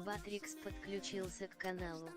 Батрикс подключился к каналу.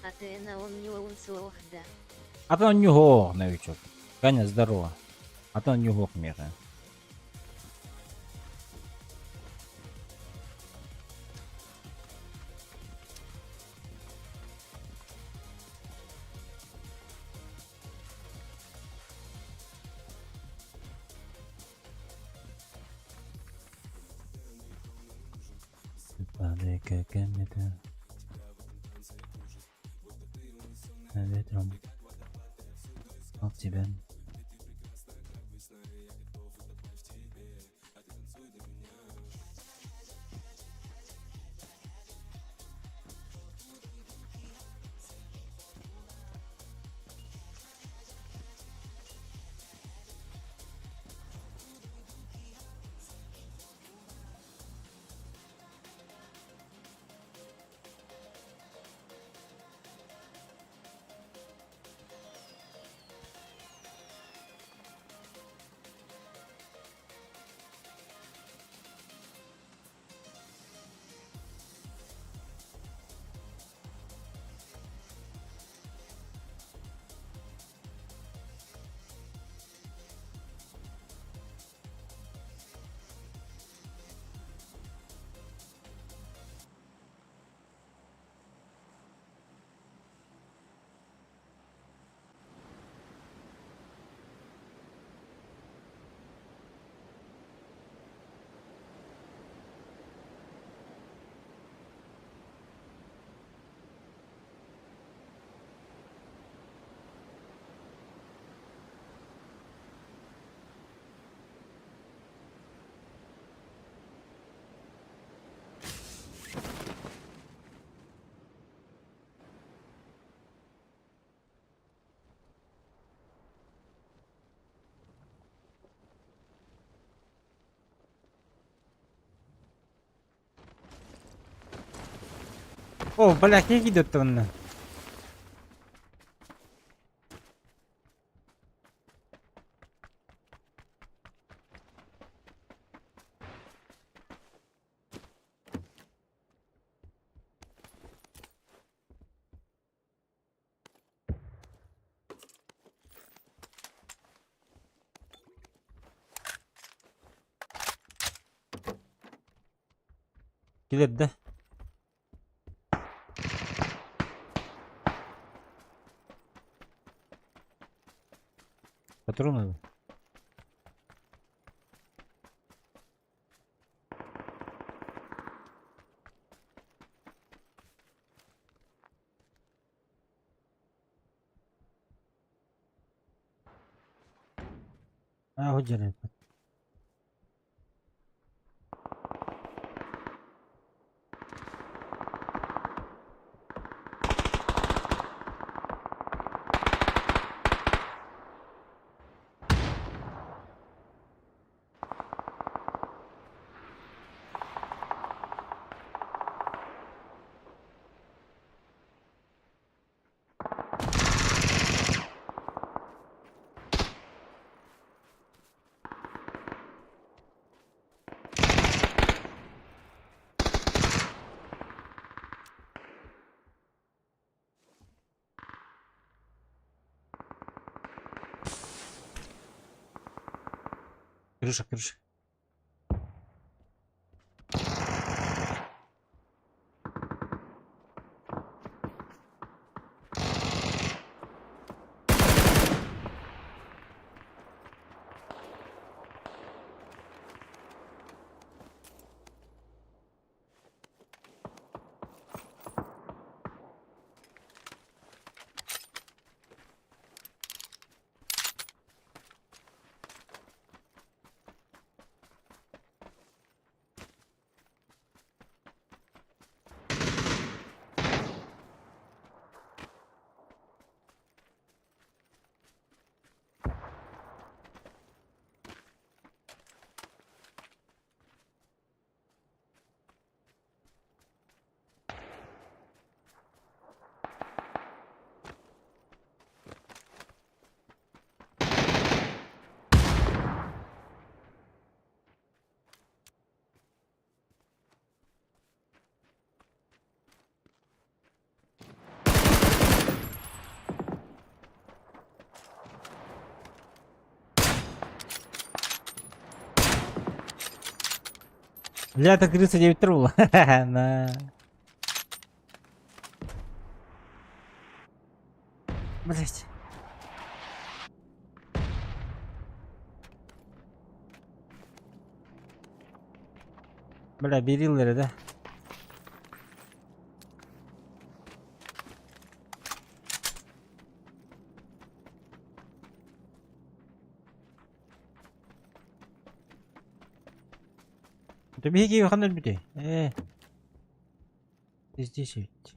А ты на он не он суох да. А то нюго, новичок. Ганя, здорово. А то нюго мега. Падай, как это. Ветром. От тебя. О, бля, киһи киирдэ онно. Килэр да? Патроны. Аа, дьарайбыт. Крыша, крыша. Бля, это крыса 9 буолла. На. Блять. Бля, бериллери да. Биһиги ханна өлбүтэй? Ээ. Здесь ведь.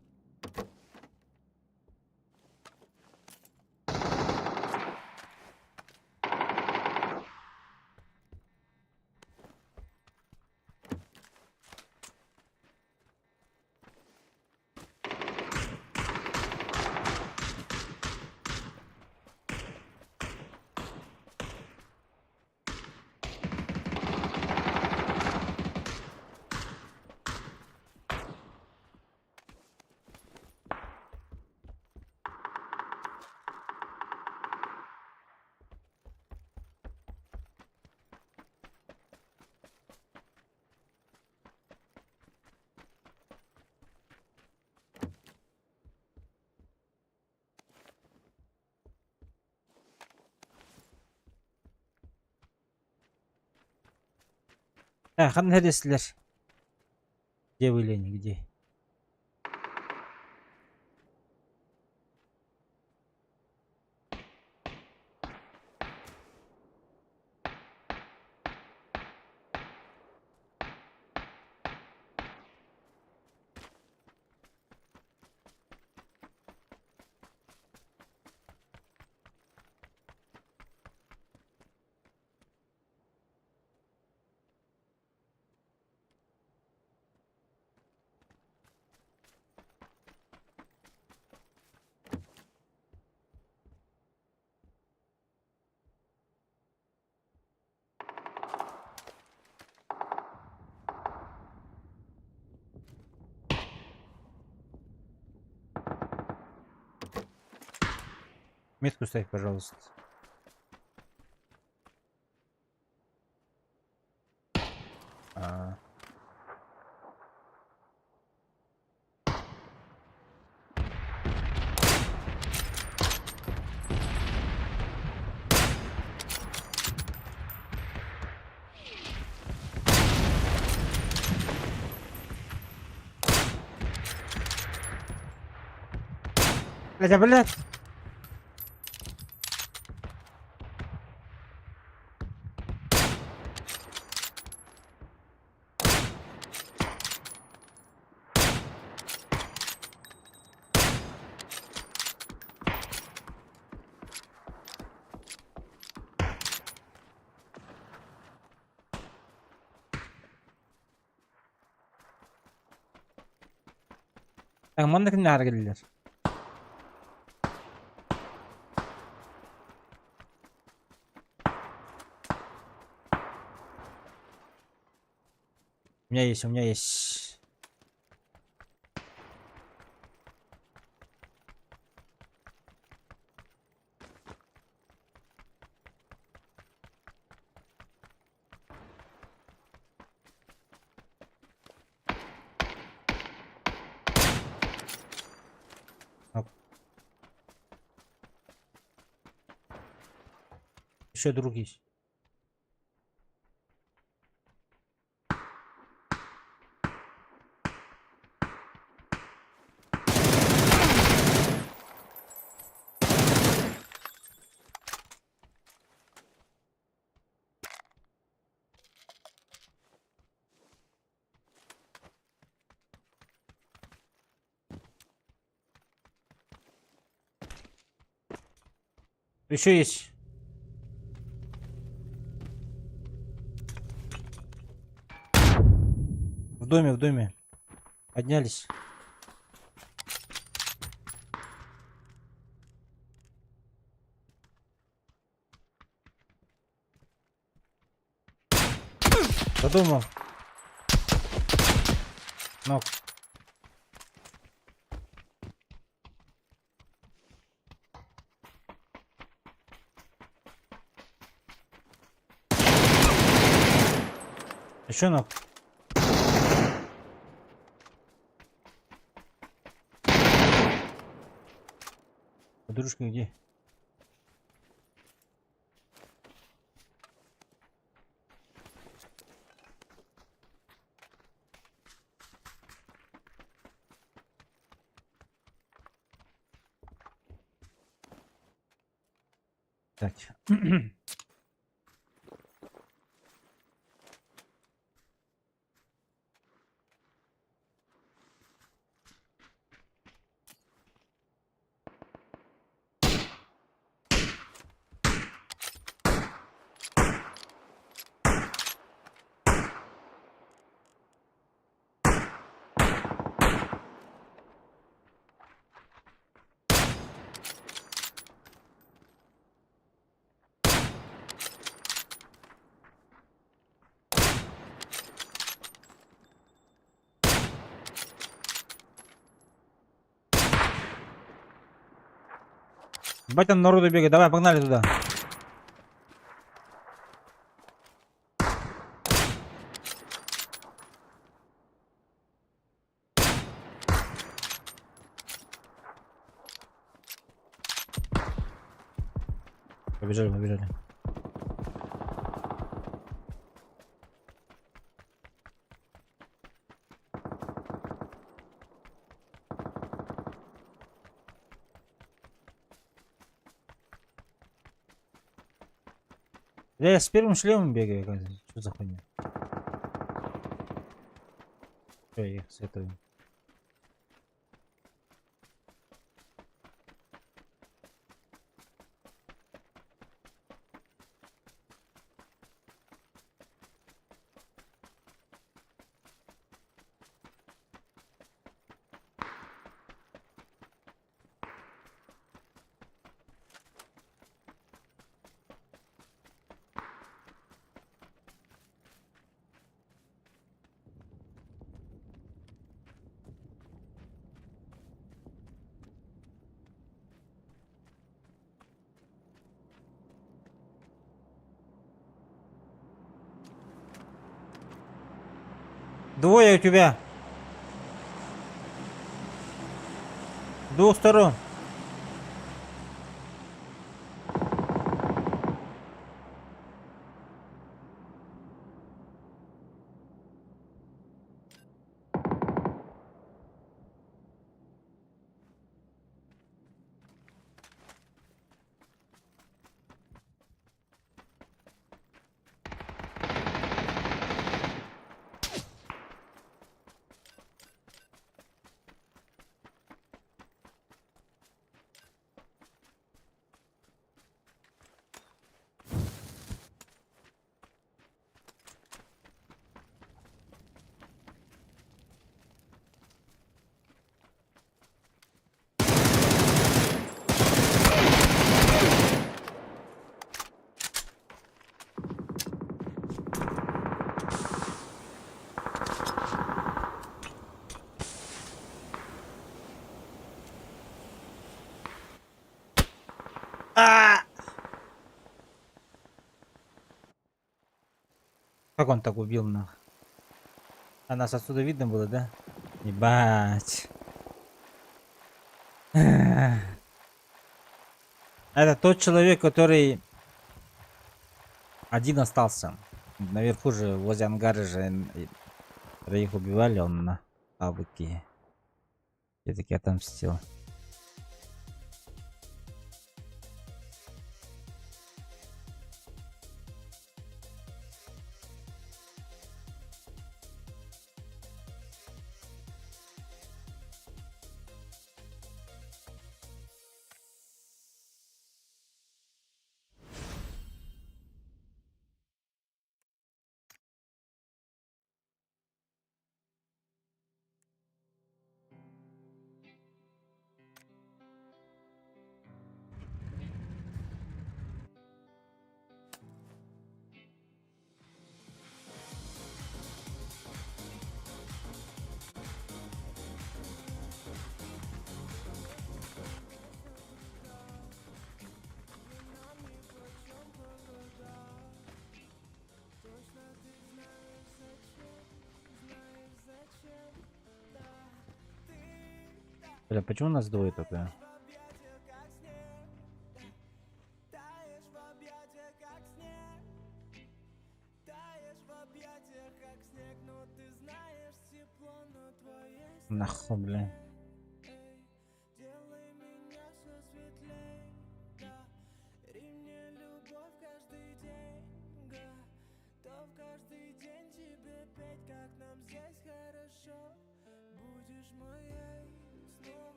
Э, ханна дэстилэр? Где были они, где? Метку ставь, пожалуйста. А. Блять, а блять! Так, манна кимнээҕэр кэллилэр? У меня есть, у меня есть. Оп. Еще друг есть. Еще есть. В доме, в доме. Поднялись. Задумал. Ног. Еще ног. Подружка где? Так. Ебать там народу бегает. Давай, погнали туда. Побежали, побежали. Бля, я с первым шлемом бегаю, оказывается. Что за хуйня? Всё, я их с этого. Двое у тебя. Двух сторон. А! Как он так убил нах? А нас отсюда видно было, да? Ебать. Это тот человек, который один остался. Наверху же, возле ангара же троих убивали, он на авыке. Я таки отомстил. Бля, почему нас двое только? Нахуй, бля.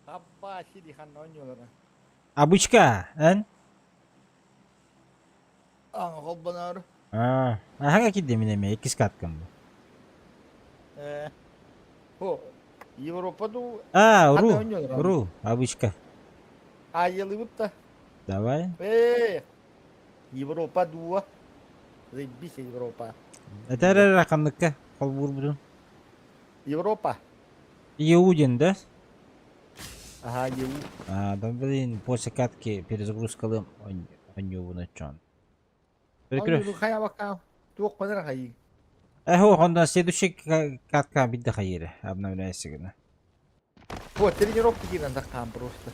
Таббааччы ханна оонньуулара? Обычка, эн? Аҥа холбоноор. Аа, аһаҥа киирдэ мин эмиэ иккис каткам бу. Э, Хо, Европа дуу А, ханна ру, оонньуулара? ру, обычка. Аайылыбыт да. Давай. Э, Европа дуу. Заебись Европа. Это эрэ ханныкка холбуурбутун. Европа. ЕУ диэн да? Ага, ЕУ. А, да блин, после катки перезагрузкалыам оонньуубун оччоон. Оонньууну хайабакка туох панара хайыы. Эхо, онно следующий катка бидде хайыыры обновляйся гына. Вот, тренировка киирэн таххаан просто.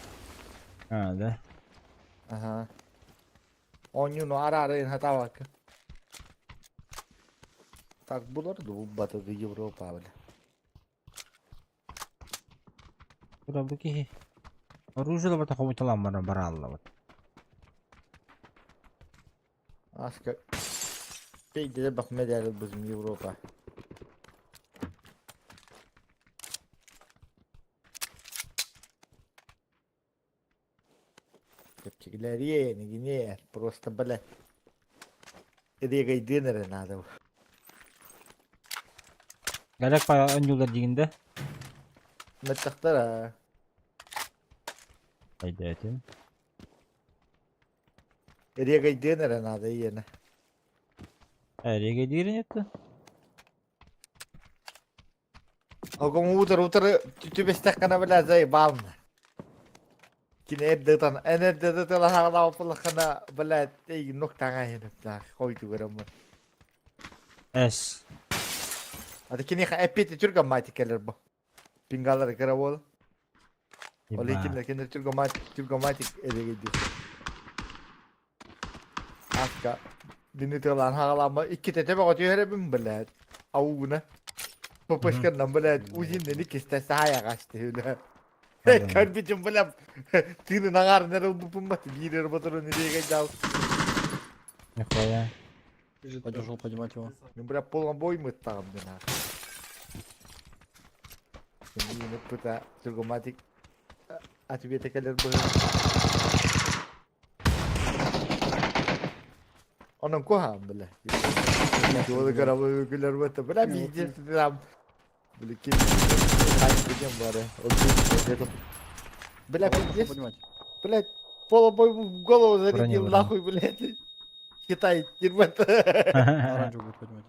А, да. Ага. Оонньууну араары хатаабакка. Так булар булбата Европа бля. Куда бу киһи? Оружие бата хомуталаан баран барааллабыт. Аска Пейде бах медаль бузм Европа. Чэпчэкилэриэ, нигине, просто бля. Регайдыан эрэ наада. Галек па оонньуулар диигин да? Мөттөхтөр Өйдөөтүм. Регайдыан эрэ наада иэнэ. Регайдыырын это? Огом утары утары түбэстэххинэ бля заебална. Кини эрдэтан эн эрдэтэ тылаһаҕалаабыппылаххына блядь эйигин нуктаҥа иһин хойду көрөммүн. Эс. Ата киниэхэ эппиэти түргэн кэлэр бу. Пингалары кыра буол. Ол иккиннэр кинилэр түргэн эрегейдир. Аска бини тылаан хаҕалаама иккитэ төбөҕө түһэрэбин блядь. Аугуна. Попышканнан блядь узиннен иккистэ саайаҕа астыһына. Көрбүтүм бля тыынын аҥаарынар ылбыппын бат биир ботурун ириэгэ дал. Нихуя. Пойдешь поднимать его. Мен бля полон бой мыттаҕым дена. Мин пыта түргоматик ответа кэлэр быһын. Онон куһаан бля. Жолы карабы күлер бата. Бля пиздец там. Бля ким деген бары. Бля пиздец. Поднимать. Блядь, полобой в голову зарядил Броню, нахуй, блядь. Китай, дерьмо-то. Оранжевый будет поднимать.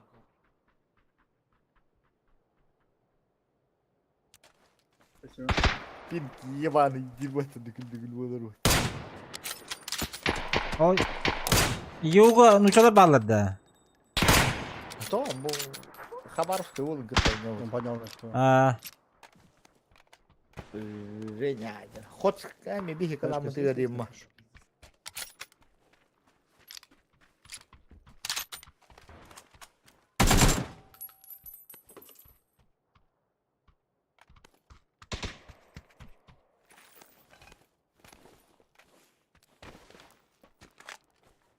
Спасибо. Пинки ебаный, дерьмо-то, дүкүл-дүкүл болар. Ой. Юга, ну что баллар да? Что? Бу Хабаровский ол гыта. Он поднял на что. А, Женя, хоть ками биһи каламы тыгарымма.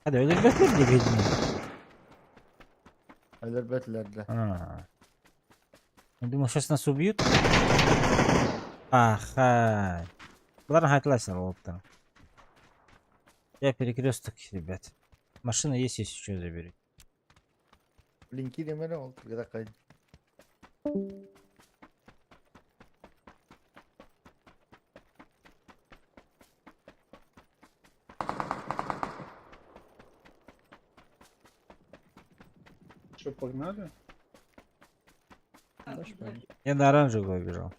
Hadi öyle götür de bilmiyorum. Өлөрбөтүлэр да. А. Я думал, сейчас нас убьют. Ага. Ладно, хатласер вот. Я перекресток, ребят. Машина есть, если что, забери. Линки демene ол кайын. Что, погнали? Дальше пойдем. Я на оранжевую побежал.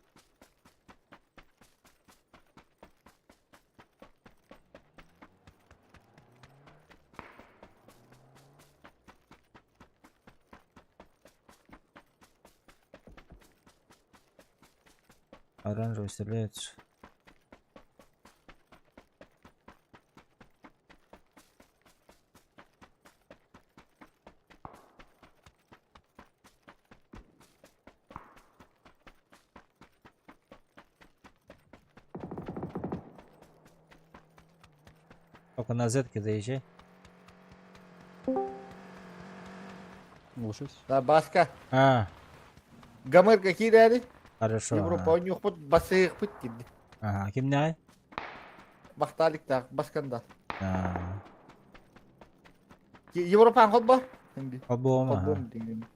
Оранжевый стреляется. Только на зетке заезжай. Глушись. Да, Баска. А, Гамыр киирээри. Хорошо. Европа оонньуохпут басыахпыт диир. Ага, кимнээҕий? Бахталиктаах басканда. А, Европа холбо. Холбуом, ага. Холбом диэн.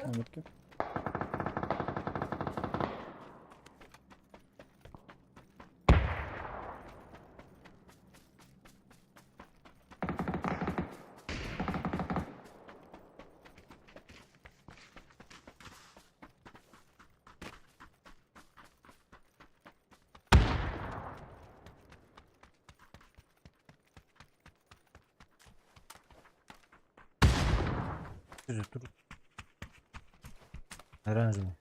На метке. Оранжевый.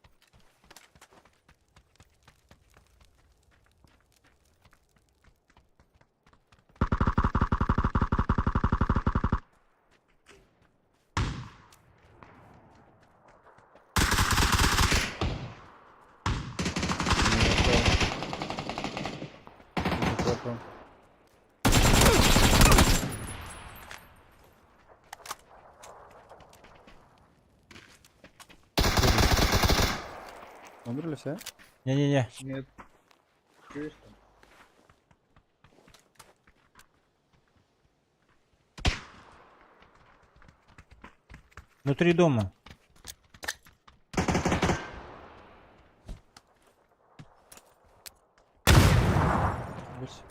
Плохо. Умерли все? Не-не-не. Нет. Чё есть там? Внутри дома. Гусь.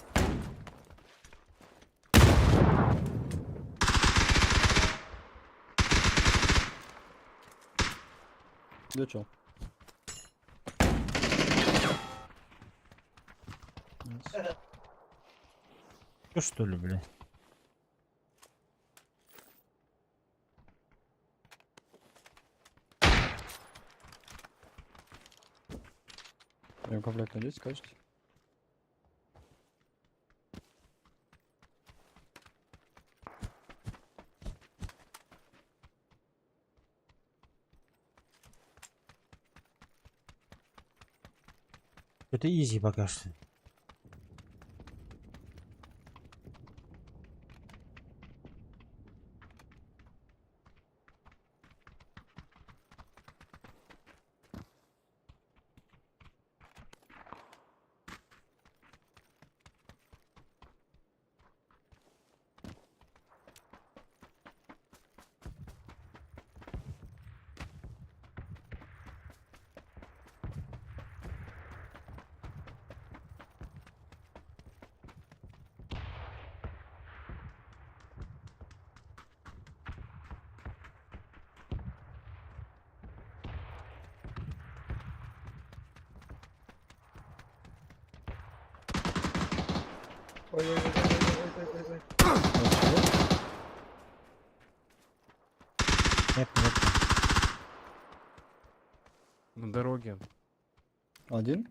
Где чел? Nice. Что, что ли, блядь? Ремкомплект надеть, скажете? Это easy пока что. Ой-ой-ой-ой-ой-ой-ой. Нет, нет. На дороге. Один?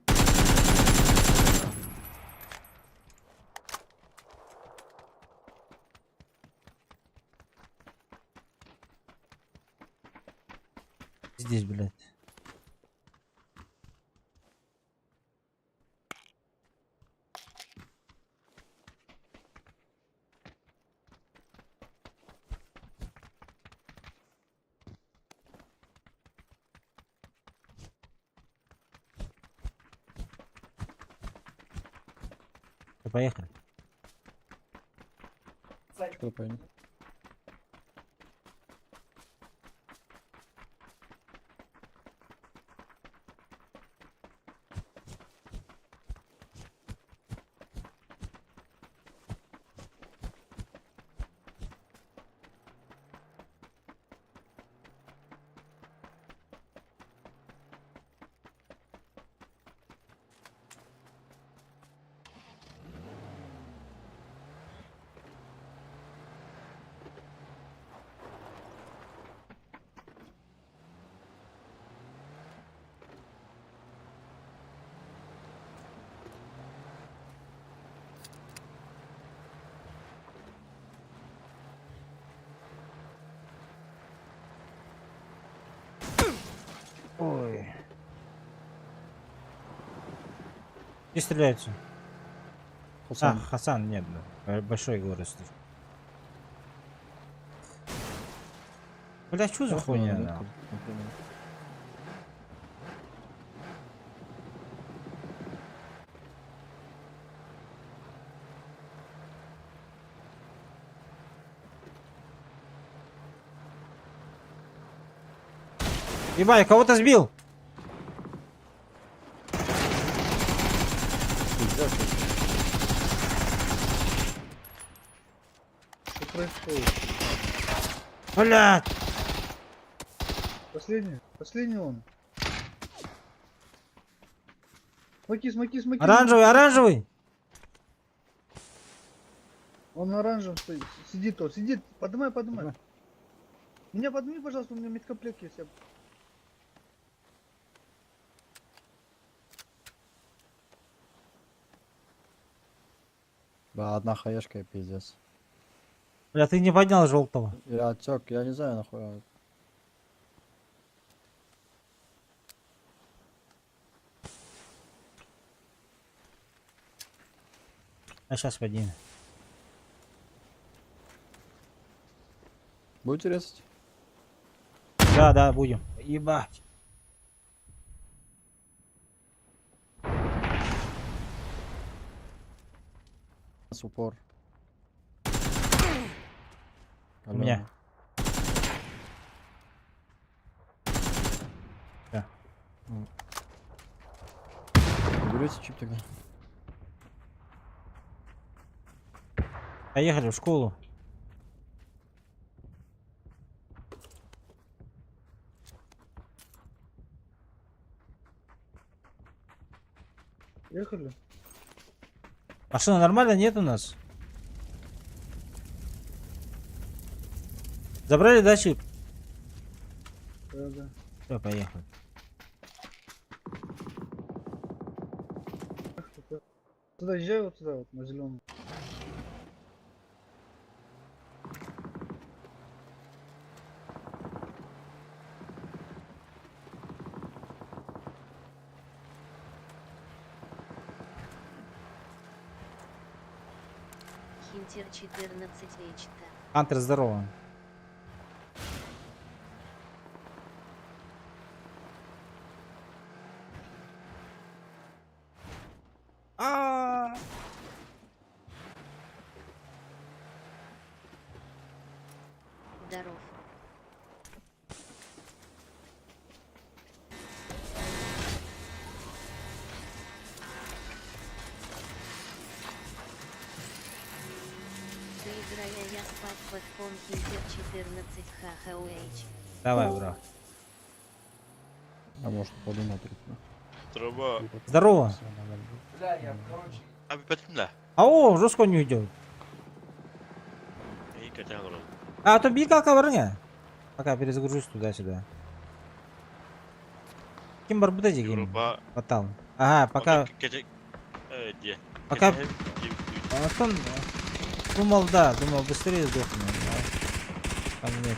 Здесь, блядь. Поехали. Что поедем? Ой. Где стреляются? А, Хасан. Хасан, нет, да. Большой город. Слышь. Бля, что за Нахуй хуйня? надо нахуй? метку, например. Ебать, кого-то сбил! Что происходит? Блядь! Последний? Последний он. Смоки, смоки, смоки. Оранжевый, оранжевый! Он на оранжевом стоит. Сидит он, сидит. Поднимай, поднимай. Поднимай. Меня подними, пожалуйста, у меня медкомплект есть. Я... Да, одна хаешка и пиздец. Бля, ты не поднял желтого. Я отсек, я не знаю нахуй. А сейчас поднимем. Будете резать? Да, да, будем. Ебать. С упор. У меня. Да. Берете чип тогда. Поехали в школу. Ехали? Машина нормально нет у нас? Забрали, да, чип? Да, да. Все, поехали. Туда езжай вот туда, вот, на зеленый. Хинтер 14 Эчта. Хантер, здорово. А. Здоров. Ты играй, а я спать под фон Хинтер 14 ХХУХ. Давай, бро. А может подумал тут. да. Труба. Здорово. Abi бэтимлэ. Ау, жестко не уйдет. И категория. А, то бикалка варня. Пока перезагружусь туда-сюда. Ким барбуда дегин? Европа. Потал. Ага, пока... Пока... Антон думал, да, думал, быстрее сдохну. Но... Там нет.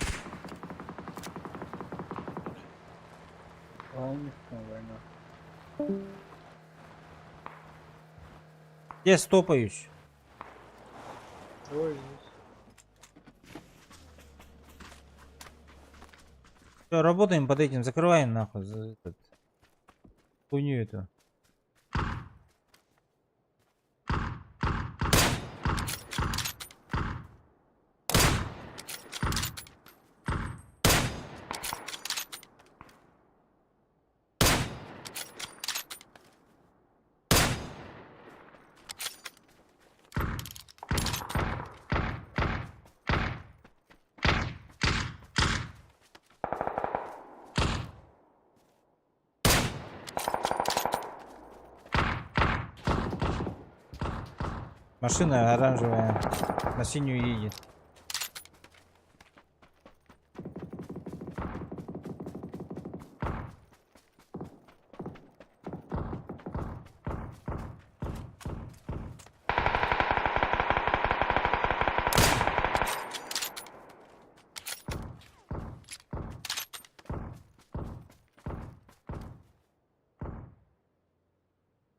А у них там война. Я стопаюсь. Ой, здесь. Все, работаем под этим, закрываем нахуй за этот хуйню эту. Машина оранжевая на синюю едет.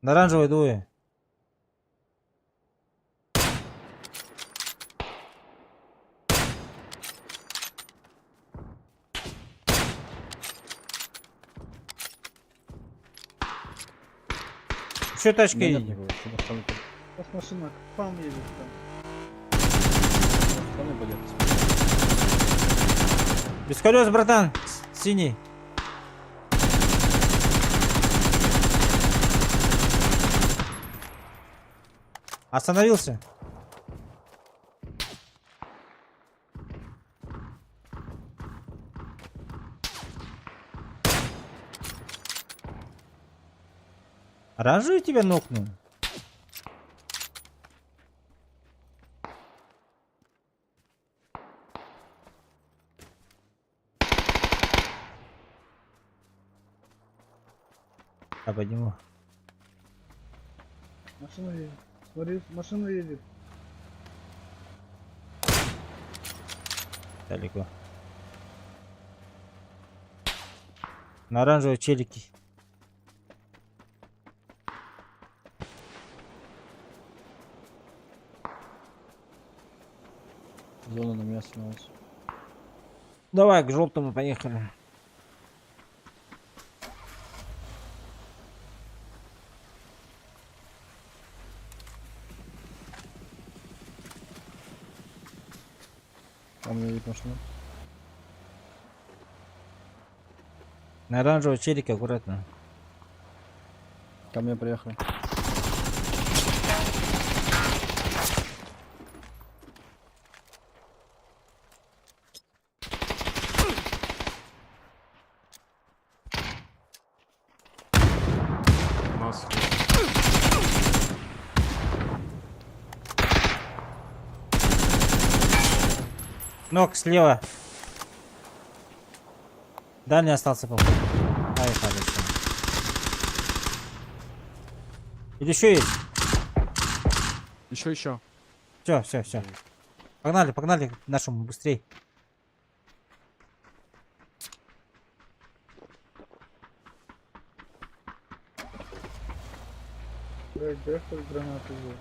На оранжевой двое. Еще У тачка меня нет едет. никого. Что на сторону У нас машина к фам едет там. стороны пойдет. Без колес, братан. Синий. Остановился. Оранжевый тебя нокнул? Я подниму. Машина едет. Смотри, машина едет. Далеко. На оранжевой челики. Зона на меня снялась. Давай к желтому поехали. Там у меня едет машина. На оранжевой челике аккуратно. Ко мне приехали. У нас Ног слева. Дальний остался, походу. Ай, хорошо. Или еще есть? Еще, еще. Все, все, все. Погнали, погнали к нашему быстрей. Блядь, да кто гранату взял.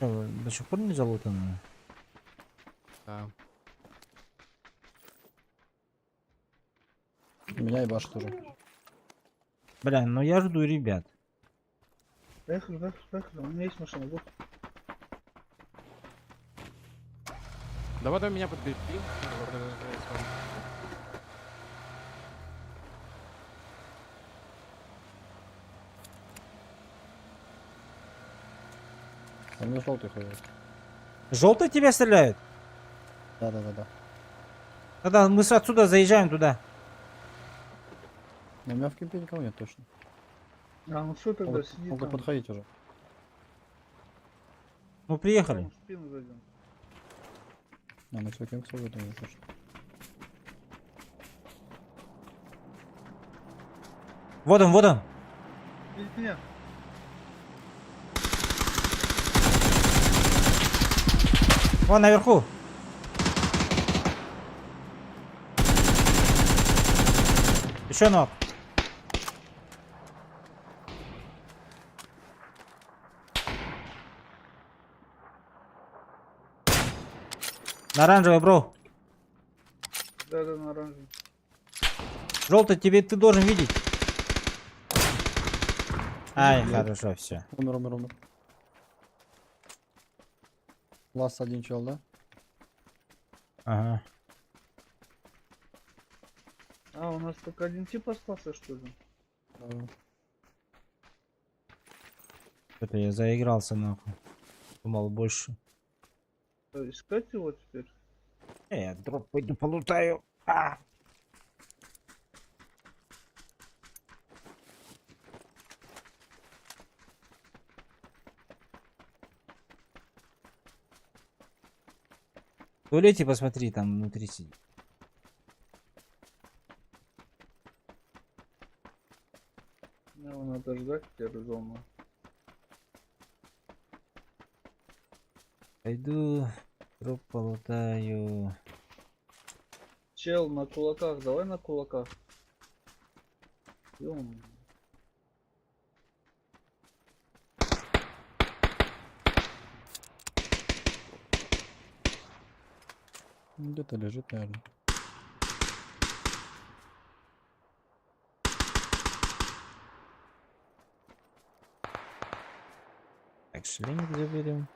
Чё, до сих пор не залутано? Да. Меня и баш тоже. Бля, ну я жду ребят. Поехали, поехали, поехали. У меня есть машина, вот. Давай, давай меня подбери. А мне желтый ходит. Желтый тебя стреляют? Да-да-да-да. Тогда мы отсюда заезжаем туда. Но у меня в кемпе никого нет точно. А, ну все тогда, Могут, сиди могут там. подходить уже. Мы приехали. Там в спину зайдем. А, ну все, кемп свободный уже точно. Вот он, вот он. Видит меня? Вон наверху. Еще ног. На оранжевый, бро. Да-да, на оранжевый. Желтый тебе ты должен видеть. Ай, хорошо, все. Умер, умер, умер. Ласт один чел, да? Ага. А, у нас только один тип остался, что ли? Да. Это я заигрался нахуй. Думал больше. Искать его теперь? Я дроп пойду полутаю. А! В туалете посмотри, там внутри сидит. Ну, надо ждать теперь зону. Пойду дроп полутаю. Чел на кулаках, давай на кулаках. Ё-моё. Где-то лежит, наверное. Так, шлемик заберем.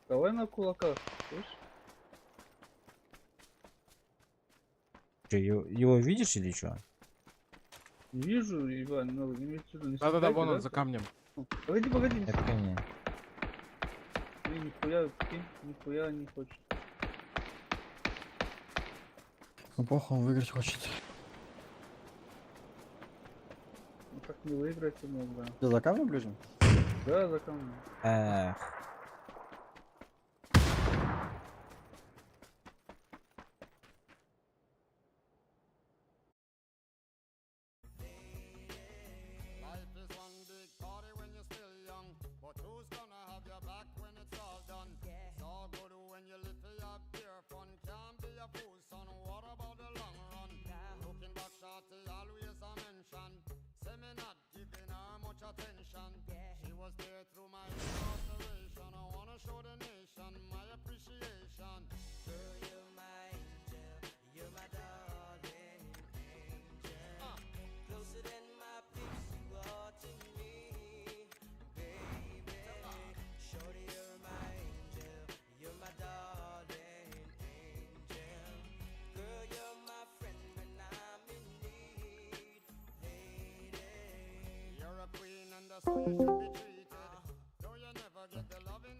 Давай на кулаках, слышь? Че, его видишь или что? Не вижу, ебать, ну, имеется в виду, не Да-да-да, стреляйте, вон он да? за камнем. Погоди, погоди, не Это ко мне. стреляй, нихуя, прикинь, нихуя не хочет. Ну похуй, он выиграть хочет. Ну так не выиграть ему, бля. Ты за камнем ближе? Да, за камнем. Эх,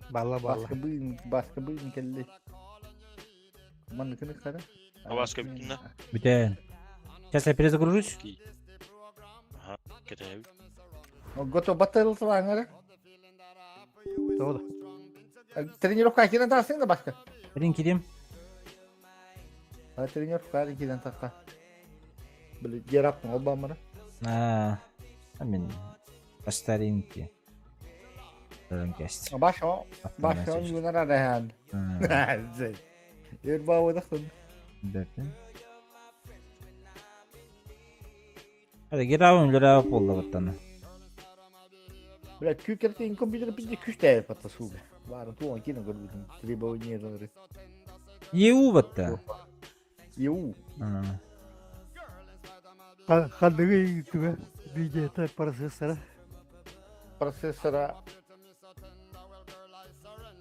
Балла балла. Баска быын, баска быын кэлли. Манныкыны кара. Баска бүтүнэ. Бүтэн. Сейчас я перезагружусь. Аха, кэтэһэбит. Готов батыл сылааңара. Тоҕо Тренировка кирен тахсың да баска. Блин, кирим. А тренировка кирен тахха. Били жераппын ол бамара. А, а мен по старинке. Кест. Баша, баша юнара рэхэн. Ер баавадахтын. Hadi gir abim lira болду баттаны. Бля, күүкерти компьютер пизде күштэй патта сууга. Баарын туон кирен көрбүтүм. Требование дары. ЕУ батта. Еу. Ханныгы түгә видеота процессора. Процессора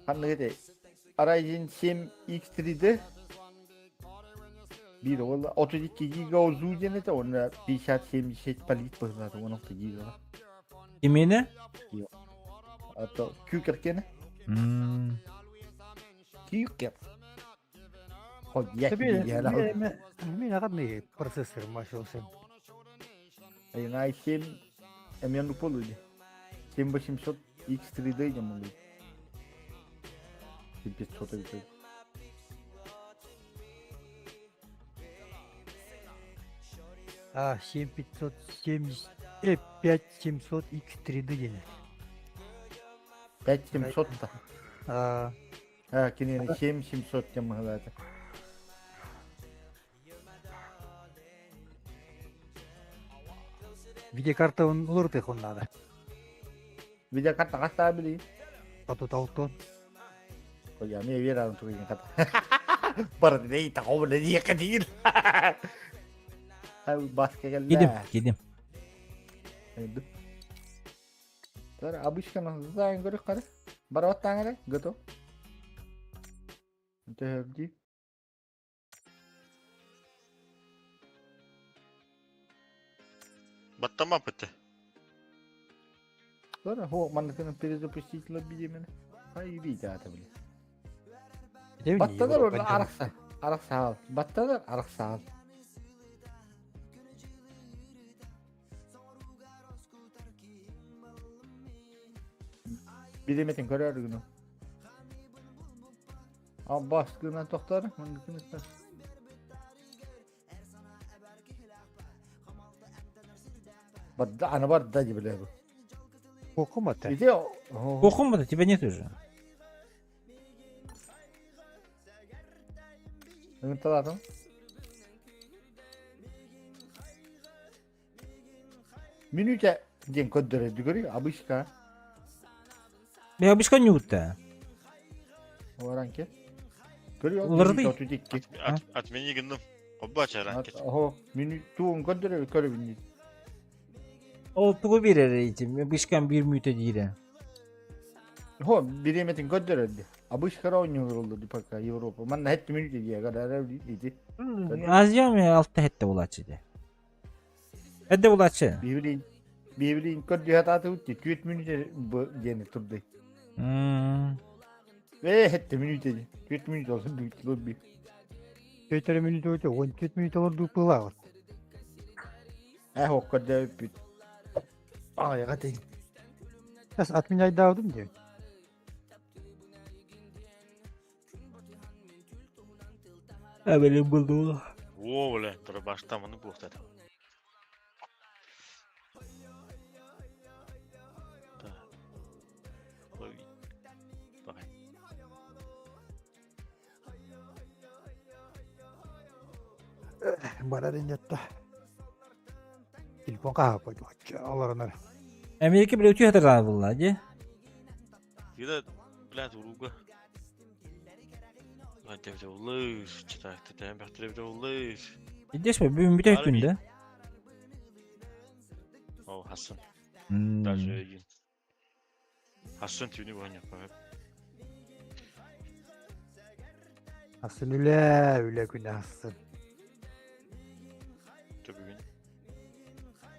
ханныгы Ryzen 7 X3'de bir ол 32 giga узуу это он 50-70 полит быһылааты 16 giga. Кимени? А то күүкеркени. Күүкер. Хоть я Мин агадны процессор машился. Айна 7 эмен полуди. 7800 X3D демон. 500 это. А 7570 5700 X3D дени. 5700 та. А А, кинени 7700 демон это. Видеокарта он улырты хон надо. Видеокарта каста били. Потот алтон. Я мне верю, тугин ката. Бар дей тагоо ле кадир. Ай баска келді. Кидим, кидим. Тар обычканы зайын көрүк кары. Барып аттаң готов. Төһөрди. Баттама бітті. Тар хо манныкын перезапустить лобби мен. Ай видео били. Батталар орда арақса. Арақса ал. Батталар арақса ал. Билеметин көрөр гүнү. А баскынан токтор, мындыкын Бадда ана бар да биле бу. Кокумата. Иде. Кохумба тебя нет уже. Ыҥырталаатым. Мүнүүтэ диэн көрдөрөр көрү обычка. Бе обычка ньуутта. Оранке. Көрү Уларытый. 32. Отмени гынным. Хобба ранкет. Оһо, мүнүү туун көрдөрөр көрөбүн. Ол тугу биэрэр ити? Обычкан биир мүнүүтэ диирэ. Хо, бириэмэтин көрдөрөр. Обычка оонньуур олду пока Европа. Манна хетти мүнүүтэ дие көрөр ити. Азия мен алта хетте булааччы де. Эдде булааччы. Библин Библин көрдү хатааты утти 4 мүнүүтэ диэн турды. Э, хетти мүнүүтэ. 4 мүнүүтэ олsun бүт би. Көтөрө мүнүүтэ өтө, 14 мүнүүтэ олорду пылаҕыт. Э, хок көрдө бүт. Ай, гатын. Сейчас отменяйдаабытым диэбит. Әбелем булду. Во, бля, дробашта маны буохтата. Так. Лови. Давай. Барар иннетта. Телефон каапа олоронор. Америка биле үтүө хатыраа булла, ди. Когда, блядь, уруга. Ай, деп улыр, читакты тәм бәхтіреп улыр. Идеш бе бүгүн бүтө күндө. О, Хасан. Даже един. Хасан түүнү боня па. Асын үлэ, үлэ күнэ асын. Бүгүн.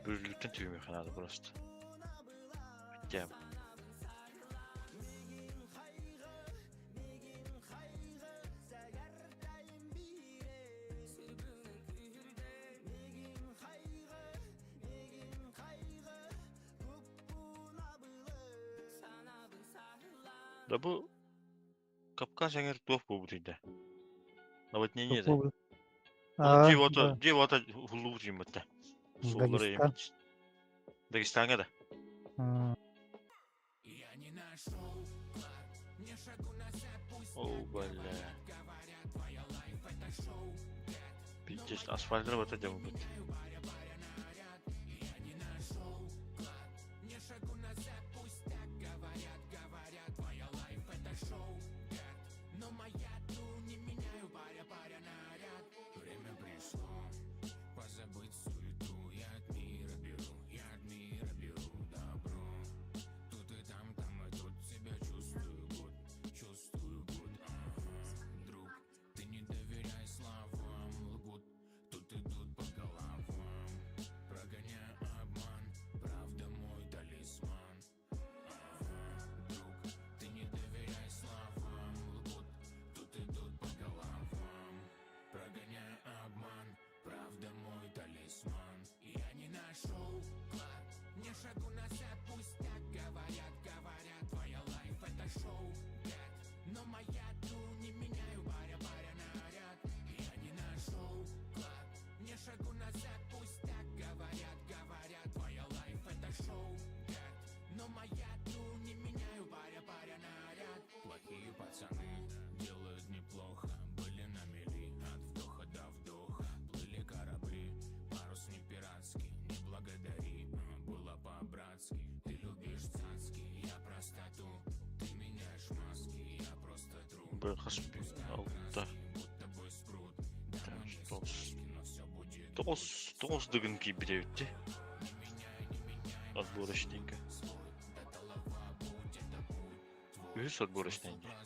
Бүрлүктен түймө ханады просто. Хотя бы. Да бу Капкан сәңер туох буолбут ыйда. Наводнение да. А, Дьиэ дьиэ уота хуллубут ыймытта. Суоллара Дагестан. ыймыт. Дагестаҥҥа да. О, бля. Пиздец, асфальт работа делают. Б хас алта. Тоғыз. Тоғыз, тоғыз дыгын кийip битебитти. Отборочненько. Үс отборочненько.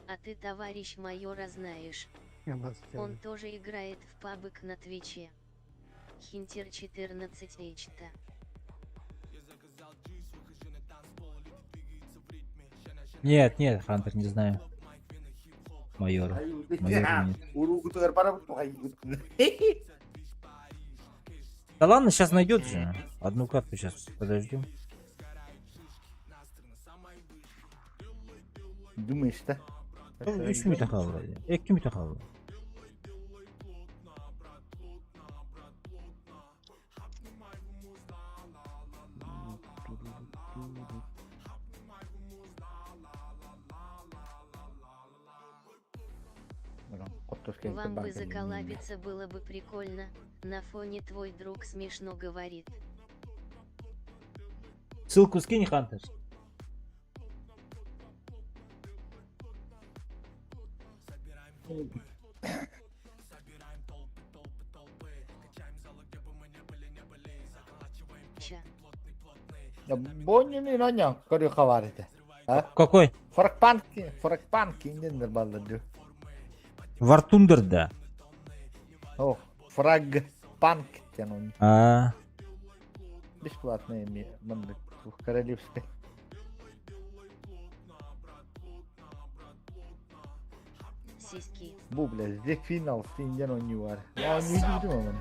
А ты, товарищ майора, знаешь. Он тоже играет в пабг на Твиче. Хинтер 14 Эйчта. Нет, нет, Хантер, не знаю. Майор. Майор нет. Уругутугар барабыт тухайгыт. Да ладно, сейчас найдет же. Одну карту сейчас подождем. Думаешь, да? Үч мүнүүтэ хаалла. Икки мүнүүтэ хаалла. Вам бы заколабиться было бы прикольно, на фоне твой друг смешно говорит. Ссылку скинь, Хантер. Ча. Боннюни наня көрү хабар этэ. Какой? Фрагпанки, фрагпанки индендер балла дю. War Thunder, да. О, фрагпанк тен он. А, Бесплатный ми маннык королевский. Сиськи. Бу бля, здесь финал инден он не var. А не видим он.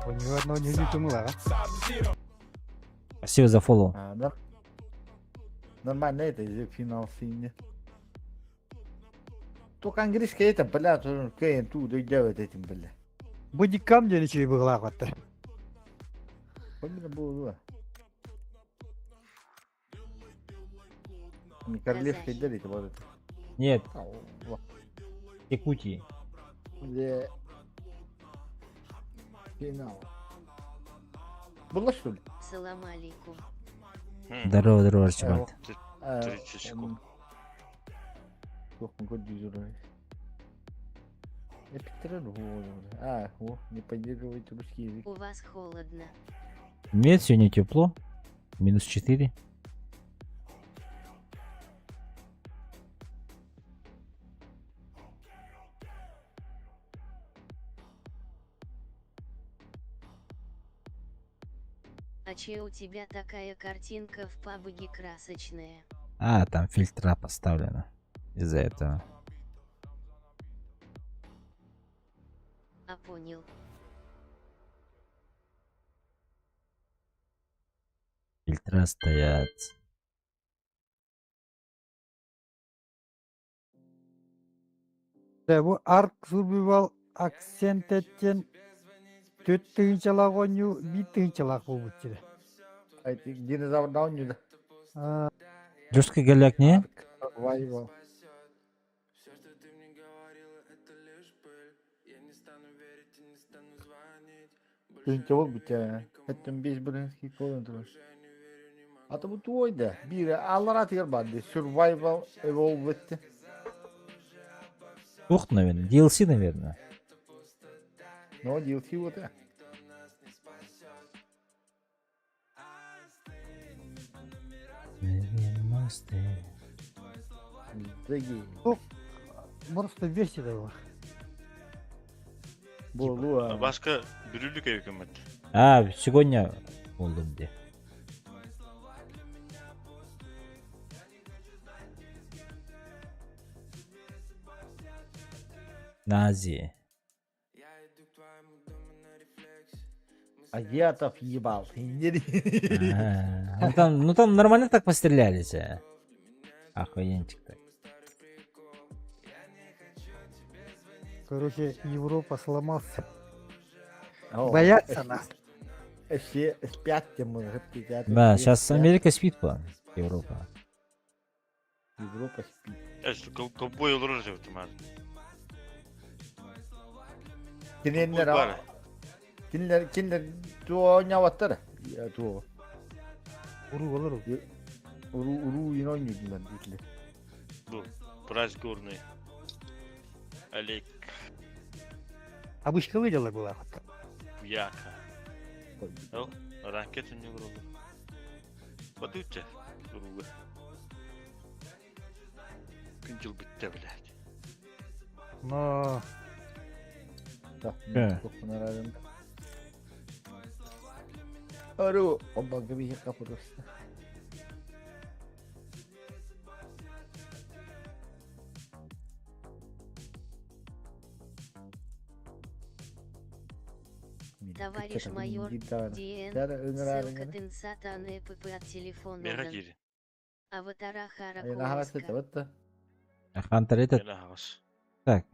У него одно не тумыла, Спасибо за фоллоу. А, нормально это, здесь финал инден. Только английский это, бля, тоже кем тут делать этим, бля. Бодикам диэн үчүгэй быһыылаах баттар. Помимо было. Не королевский Казахи. делите вот это. Нет, А, о, Якутии. Где финал. Было что ли? Салам алейкум. Здорово, здорово, Арчибальд. А, 30 секунд. Сколько год дежурный. Я Петрен, А, о, не поддерживает русский язык. У вас холодно. Нет, сегодня тепло. Минус 4. А че у тебя такая картинка в пабге красочная? А, там фильтра поставлено. Из-за этого. А понял. Фильтра стоят. Дэ бу Ark Survival Ascended түөрт тыһыынчалаах оонньуу биир тыһыынчалаах буолбут сирэ. А это динозавр даун не да? Аа, Жесткий голяк, не? Survival. Тыһыынча буолбут ээ. Эттен бес бірінші колон турар. Ата бу туой да. Биир аллара тигер барды. Survival Evolved. Ух, наверное. DLC, наверное. Но DLC вот э. The game. Просто версия была. Болу. Башка бүрүлүк эбикемет. А, сегодня болдум де. Нази. Азиатов ебал. А, ну там нормально так пострелялись. А. Охуенчик так. Короче, Европа сломался. О, Боятся нас. Все спят, тем мы Да, сейчас Америка спит по Европа. Европа спит. Ковбой олорор жебит маар. Кинилер Бар. кинилер кинилер туо няваттар. Я туо. Уру олору. Уру уру ино нюдман дитле. Бу Прайс горный. Олег Обычка дела была. Яка. Ол ракета не вроде. Подуйте, друга. Күн жыл бітті, блядь. Но Э. Ару, оббага биһиэхэ просто. Товарищ майор, ДН, ссылка тынсата НПП от телефона. Миэхэ киири. Аватара Харакоска. Хантер этот. Так.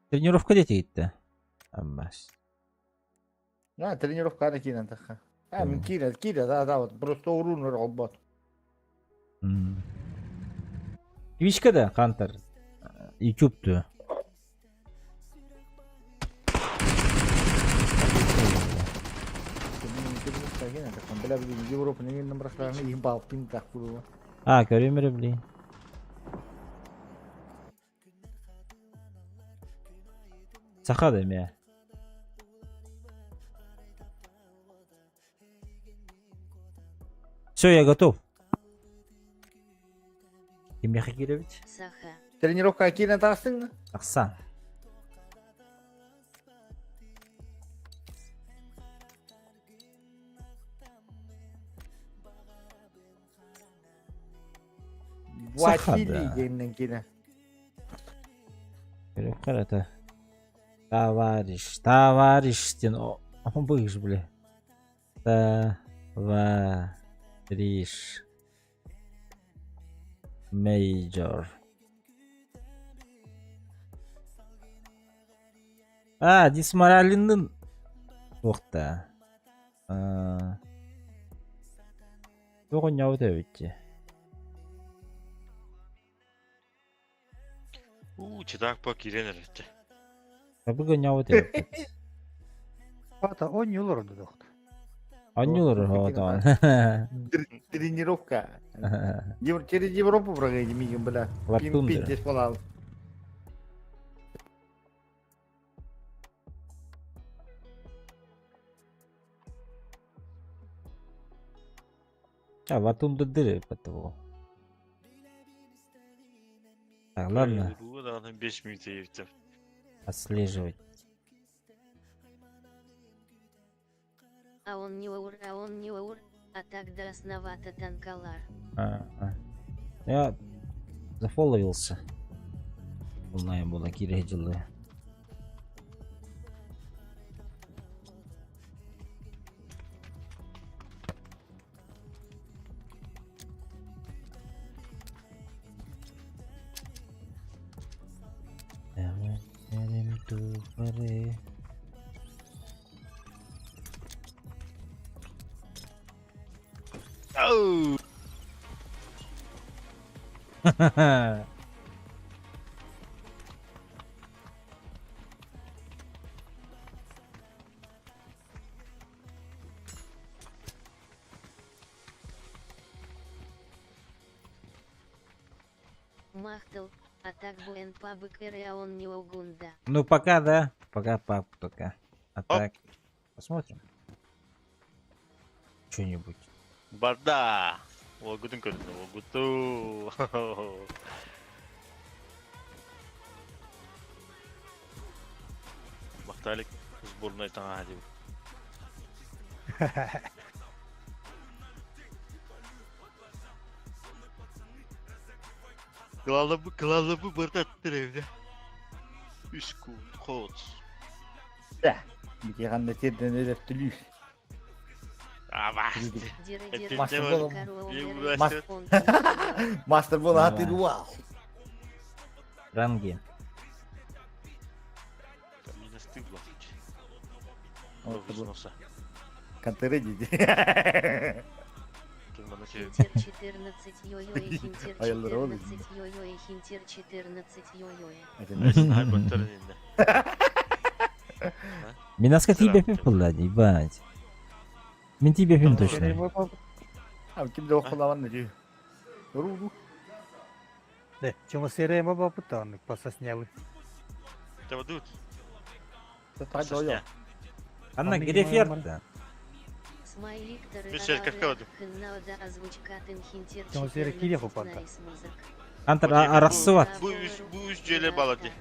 Тренировка дети гитте. Аммас. На, тренировка аны киирэн тахха. А, мин киирэ, киирэ, да, да, вот просто уруунур олбот. Твичка да, Хантер. YouTube ту. А, көрүм эрэ, блин. Саха да эмиэ. Все, я готов. Кимиэхэ киирэбит? Саха. Тренировка киирэн таҕыстыҥ? Тахсан. Василий диэннэн киирэ. Көрүөххэ это. Товарищ, товарищ диэн быгыш бля. Товарищ. Major. А, Дисморалиннын туохта. Туох оонньообут эбит дии. Уу, чытаак по киирэн эрэртэ. Табык оонньообут эбиппит. Ата оонньуулар дохт. Оонньуулар оҕотоон. Тренировка. Через Европу проходи, мигом, бля. Латундра. Пиздец полал. А, Ватунда дыры этого. Так, ладно. Бу 5 минут ебитим. Отслеживать. А он не ур, а он не ур, а тогда основата танкалар. А, а. Я зафоловился. Узнаем было кире дела. Ау! Махтал, а так буэн пабык а он не угунда. Ну пока да, пока пап только. А так, посмотрим. Что-нибудь. Барда! Уолгутун көрдүн, уолгуту. Махталик сборной таҥаһа диэбит. Кылаалабы, кылаалабы барыта аттыр эбит. Үс кут, хоц. Да. Бити ханна сирден өлөртүлүүр. Абас. Мастер Мастер буолан Давай. вау. Ранги. Минус ты блохич. Вот Носа. Контыры диди. Хинтер 14 йо-йо хинтер Айыллар ол 14 йо-йо хинтер 14 йо-йо. Минаска тебе пипла, ебать. Мен тебе пим точно. А ким де окуламан дии. Ру. Да, чему серия баба путаннык пососняли. Тавадут. Та Анна Греферта. Смайлик Мишель, как кого ты? Хыннауда озвучкатын хинтер Чему серия киреху 14 панта. найс музык. Антар Арасыват. Бу үс, бу үс жөле балады.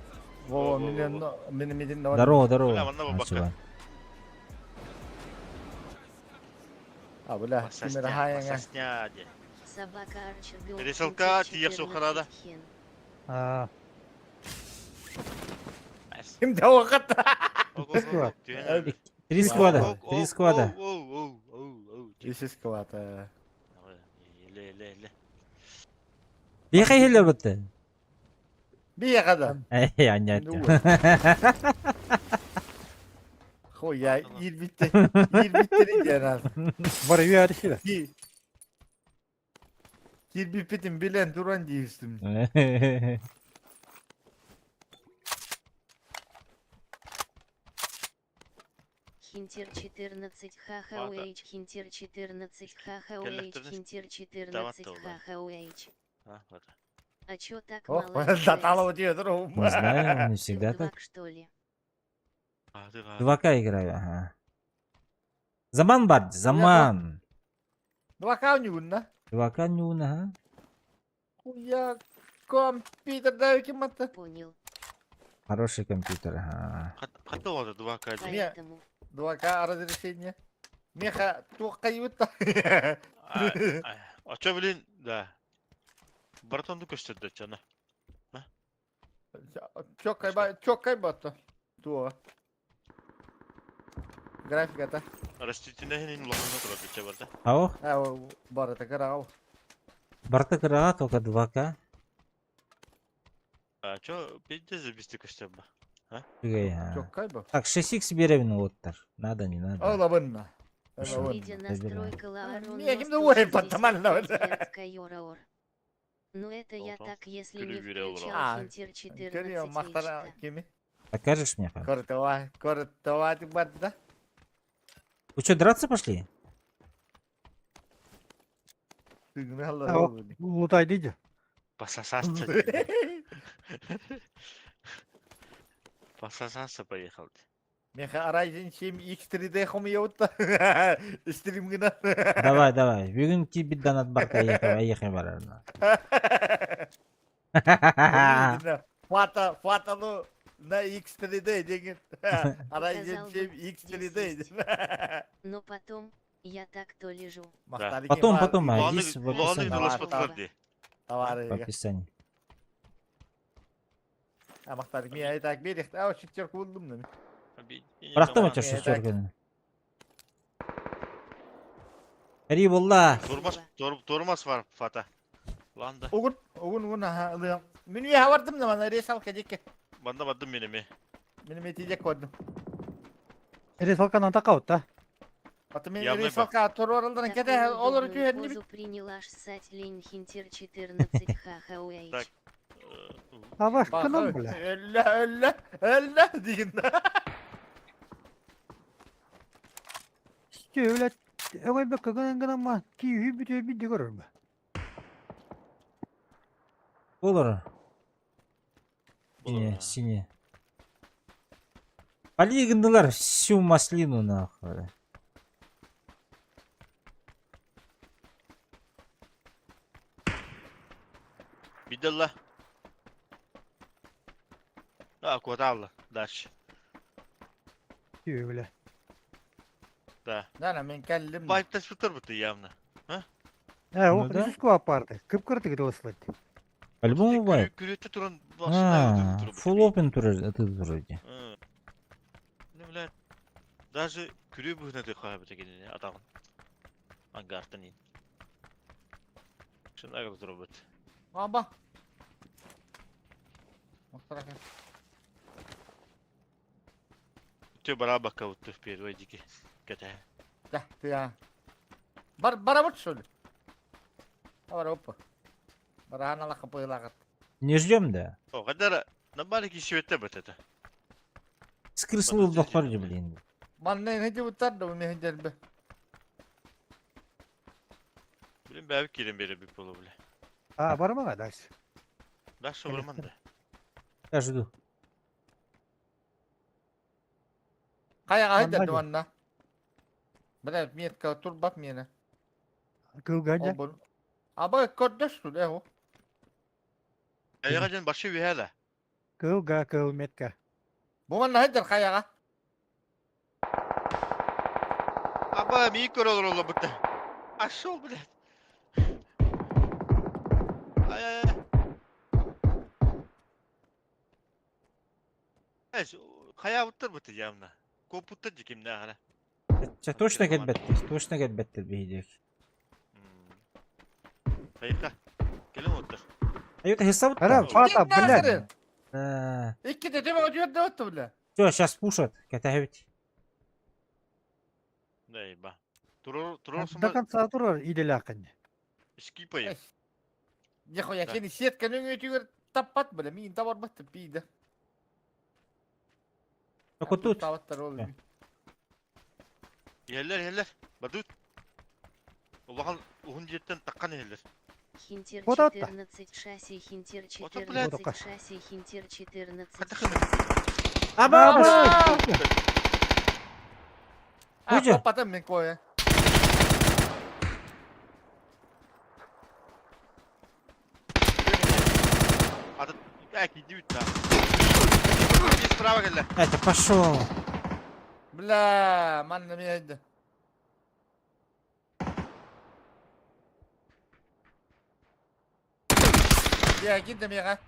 Во, мин мин мин Здорово, здорово. Бля, манна бабака. Ачыва. А, бля, кимер хайыңа. Сосня, де. Собака Арчер Гёрл Рисалка, Хинтер тиек сухарада. 14 хен. А, Ким да вакыт. Три склада, три склада. Исис склада. Еле, еле, еле. Бихай хелер бітті. Бияқада. Эй, анят. Хуя, ир битте. Ир битте диэн. Бар үйәріші. Кир биппитин билен туран дейістім. Хинтер 14 ХХУХ Хинтер 14 ХХУХ Келлектерин Хинтер 14 даватты олар. ХХУХ. А, ладно. А чё так Ох, мало заталып FPS? өтеді Не знаю, не Ты всегда в так. 2 что ли? А, ты, а. 2К играю, ага. Заман бар, заман. 2К не 2К не ага. Хуя, компьютер ким атты. Понял. Хороший компьютер, ага. Қаты олады 2К де. Поэтому. 2К разрешение. Меха туққа ютта. А, а чё, блин, да. Братанды көстерді чана. Чоккай чоккай батты. Туа. Графиката. Растительный улахана тұрады ча барда. Ау, А, бар это карау. барта кыраға только 2К. А чё, пиздец бісті көстерді. Түгей, ага. Чоккай ба. Так, 6х беремін оттар. Надо, не надо. Ола бынна. Хорошо. Видя настройка Лаарон Не, ким де ой, подтаман Ну это я Алтан так, если не күліп жүре включал А, Хинтер Көрüyor 14 мақтара H-та. кеми. Покажешь мне? Фан? Көртова, көртова деп барды. Вы что, драться пошли? Лутай дейді. Пососаться. Пососаться поехал. Меха Ryzen 7 X3D хомьютта. Стрим гына. Давай, давай. Бүгін кибит донат барка ехай, ехай барарна. Фата, фаталу на X3D деген. Ryzen Показал бы, 7 X3D. Но потом, я так то лежу. Потом, потом, а здесь в Уланы описании. дұрыс В описании. Амақтар мен айтак берек. Ау, шестерка болдым. Бірақтама ча Мен шестерканы. Ари болла. Тормас, тормас бар, Фата. Ланда. Огун, огун, огун, аха. Мен үйе бардым да, мана ресалка жеке. Банда бардым мен эме. Мен метиде көрдüm. Ресалканан тақауыт, да? Аты мен Явный ресалка тур оралдан кете, Такую олар удобную түйер не позу приняла аж ссать лень Хинтер 14 ХХУХ. Так. Абаш, кынан, бля. Өллө, өллө, өллө деген. Сте, блядь, Ой, бе, кыгынан гынан ма, ки үй бүтө би көрөр бе. Болар. Сине, сине. Полигнулар всю маслину нахуй. Бидалла. А, кварталла. Дальше. Түйе, бля. Да. Да, мен кәллим. Байп ташпытыр быты явно. Ә, Ну о, да. риску апарды. Кып кырды гыды осылайды. По-любому вайп. Күрөттө туран А, full open турар, это вроде. Ну, блядь. Даже күрө бүхнө ты кая бит экен атагын. Ангартан ин. Шын агыр туруп бит. Аба. Мақтар Тө бара бакка утты первый дики. Кете. Да, ты а. Бар бара бут что ли? Бар опа. Барана лака пылагат. Не ждем, да? О, кадара на балики швете бит это. Скрысыл дохварди, блин. Манна не буттар да мен жербе. Блин, бәбик кирен бере бит болу бля. А, бармага дальше. Дальше барман да. Я жду. Каяга Манна айдады манна. Бля, метка турбап мени. Кылган Обун. Аба көрдөш ту э. Аяга жан башы бихала. Кыылга кыыл метка. Бу манна сылдьар хайаҕа. Аба, миик көрө олороллор бытта. Ашол, блядь. Ай-ай-ай. Хайаабыттар быты явно. Куоппуттар дьи кимнээх эрэ. Чэ, точно кэлбэттэр, точно кэлбэттэр биһиги. Хайка. Кэлин оттор. Аюта хисабыт. Ара, фата, блядь. Икки тетем өтүөр да бля. Все, сейчас пушат, кэтэһэбит. Да, еба. Турор, турор До конца турар иделяхын. Скипай. Нихуя, кини сетка нөҥүөтүгэр таппат бля, миин табарбат пиида. Только тут. Табаттар ол. Иһэллэр, иһэллэр. Бадут. Улахан уһун дьиэттэн таххан иһэллэр. Хинтер Вот это. 14 шасси, Хинтер Вот это, блядь. 14 шасси, Хинтер 14 Хата хына. шасси. Аба! А, Кузя. потом мен кое. Ата, э, киди бүт Справа кэллэ. Это пошел. Бля, манна мен Я кидем яга.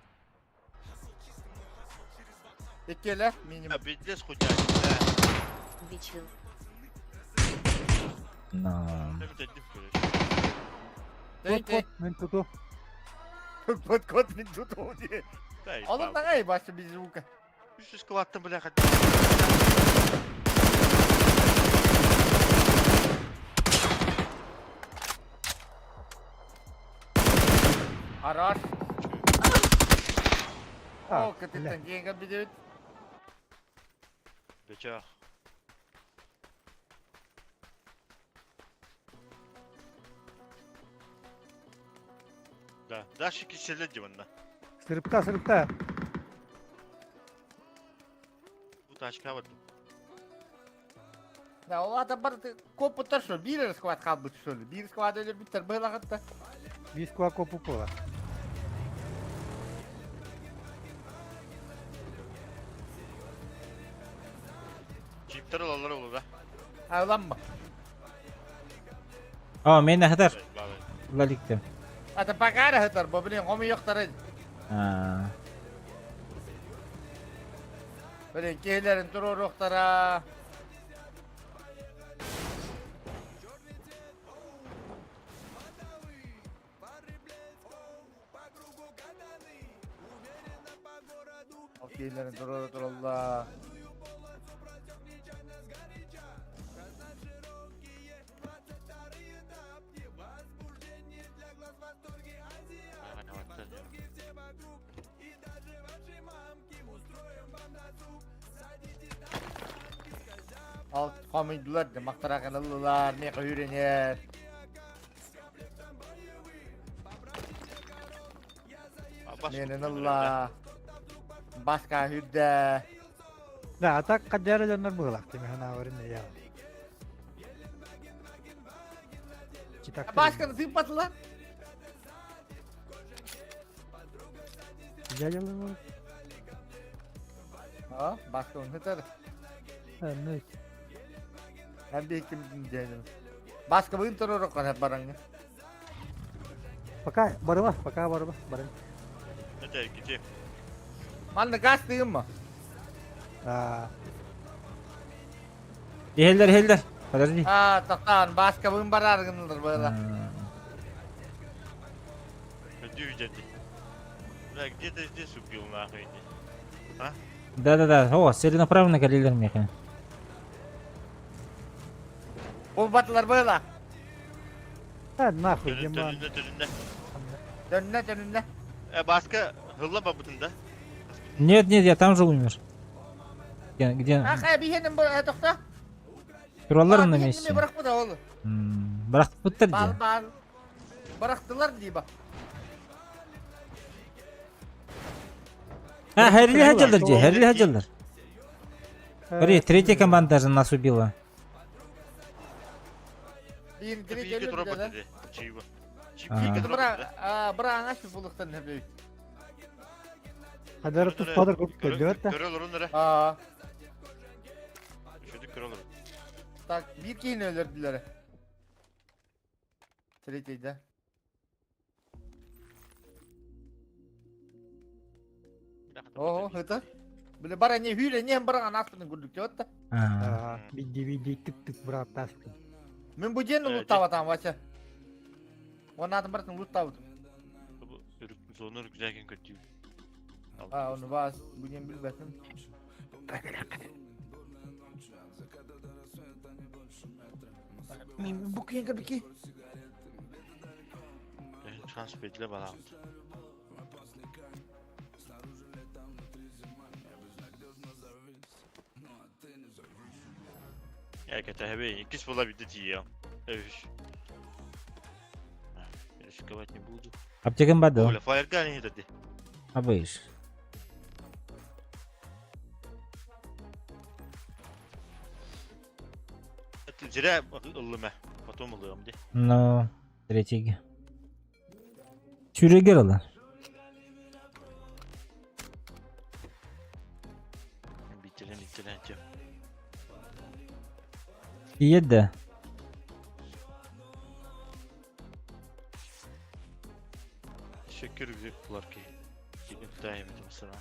Иккеле минимум. Пиздец хуйня. Бичил. На. Кот, кот, мен туту. Кот, кот, мен туту. Oğlum ne başta bir звука. Үс складтан бля хат. Хорош. А, О, капитан Генга бедет. Бечах. Да, дальше киселе диванда. Сырыпта, сырыпта. Бу тачка бар. Да, ол ата бар копуттар что, бир склад қалбыт что ли? Бир склад өлөр биттер быйлагытта. Бис куа копу пола. Чиптер алалар olur да. Ağlanma. А, мен хатар. Лаликте. Ата пакара хатар, бо блин, хоми yoктар. А. Блин, кейлерин турор yoктара. Кейлерин турор туралла. Ал комыйдылар да мактараканылылар, мен үйренер. Менен ылла. Баска хүрдэ. Да, а так кадяра дьоннор быһылаах тимэхэн ааварын я. Читак. Басканы тыыппатылар. Дядялы А, баска унытар. Ну, Hem bir kim diyelim. Баска быын турор канат бараңы. пока барыба, пока барыба, барын. Это где? Манна газ тыгынма. А, Хеллер, хеллер. Подожди. А, тоқтан, баска быын барар гынылыр была. Где Да, где-то здесь убил нахуй. А? Да-да-да. О, целенаправленно калилер меха. Ол батылар была. а нахуй, Диман. Төрүндө, төрүндө. Төннө, төннө. Э, баска хылла бабытын да. Нет, нет, я там же умер. Где, где? А, хай бихеним бу, тохта. Тураллар на месте. Бырак бу да ол. Бырак буттар Бал, ди. бал. Бырактылар ди ба. А, Хэрли хаджалар ди, Хэрли хаджалар. Смотри, третья команда даже нас убила. Бин Бийге третий тура өлүр да. бат Чиба. А. Чип Быра, а, быра аңаш булуктан хәбе. Хадары туспадыр курдук көрдүбэт да. Көрө олорун эрэ. Аа. Үшүдүк көрө олорун. Так, биир киһини өлөрдүлэр. Третий, да? Оо, это? Бile бар не hüyle не бар анаспын курдук деп атта. Аа. Бидди бидди тык-тык быраттаспын. Мен бу ден луттабатам Вася. Онатын бартын луттабытым. Бу зона рюкзагын көтүү. А, оны бас, бу ден билбетим. Мен бу кийин кирбики. Шанс бердиле балам. Я кэтэһэбин, иккис буола биирдэ тиийиэм. Үһүс. Рисковать не буду. Аптекам бар дуо? Оля, фаерга не иһитэрди. Абыйыш. Зря ыллым ээ. Потом ылыам дии. Ну, третий. Сүүрэгэр ылар. Биtirэн биtirэн чэ. Тиийэр да. Teşekkür булар ки. Кигин тайым mesela.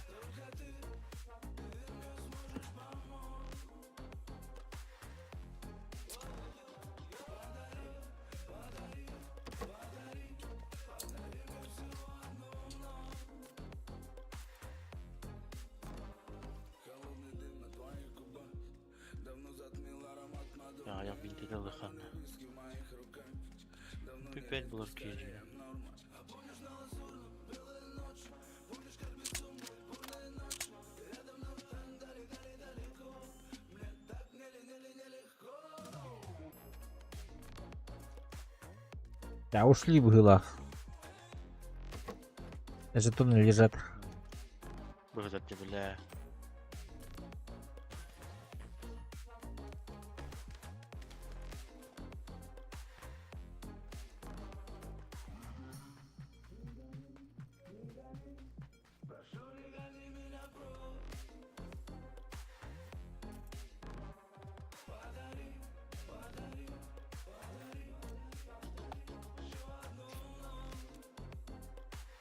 Я бинти далыханна. Пипет булар ки. Да, ушли в гылах. Жетоны лежат. Быгызат бля.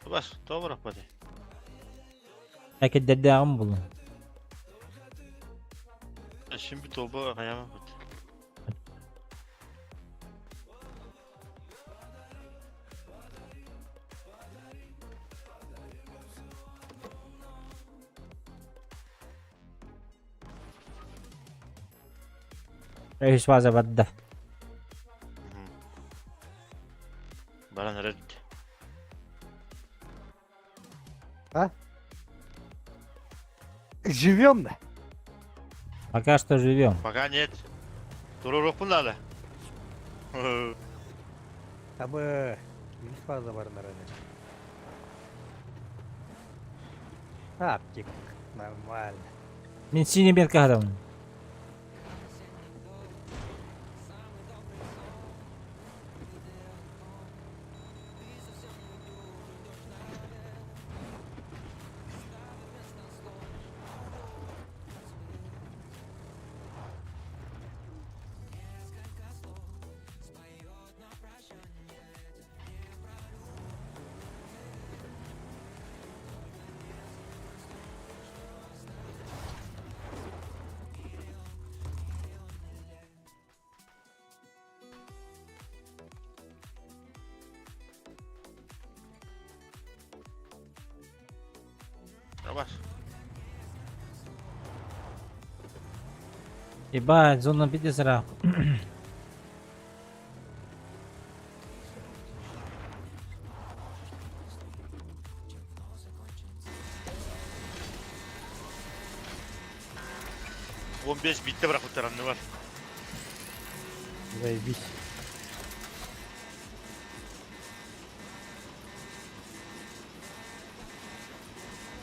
Бас, добро поди. Әкеддердээҕим булун. Şimdi toba ayağıma bak. Үһүс фаза барда. Баран red. Живем да? Пока что живем. Пока нет. Турурукпун надо. Табы. Үс фаза бар наверное. Аптек. Нормально. Мин синий метка хатабын. Бас. Ебать, зона пиздец ыраах. Он 5 bitti bırakıp ne var? Заебись.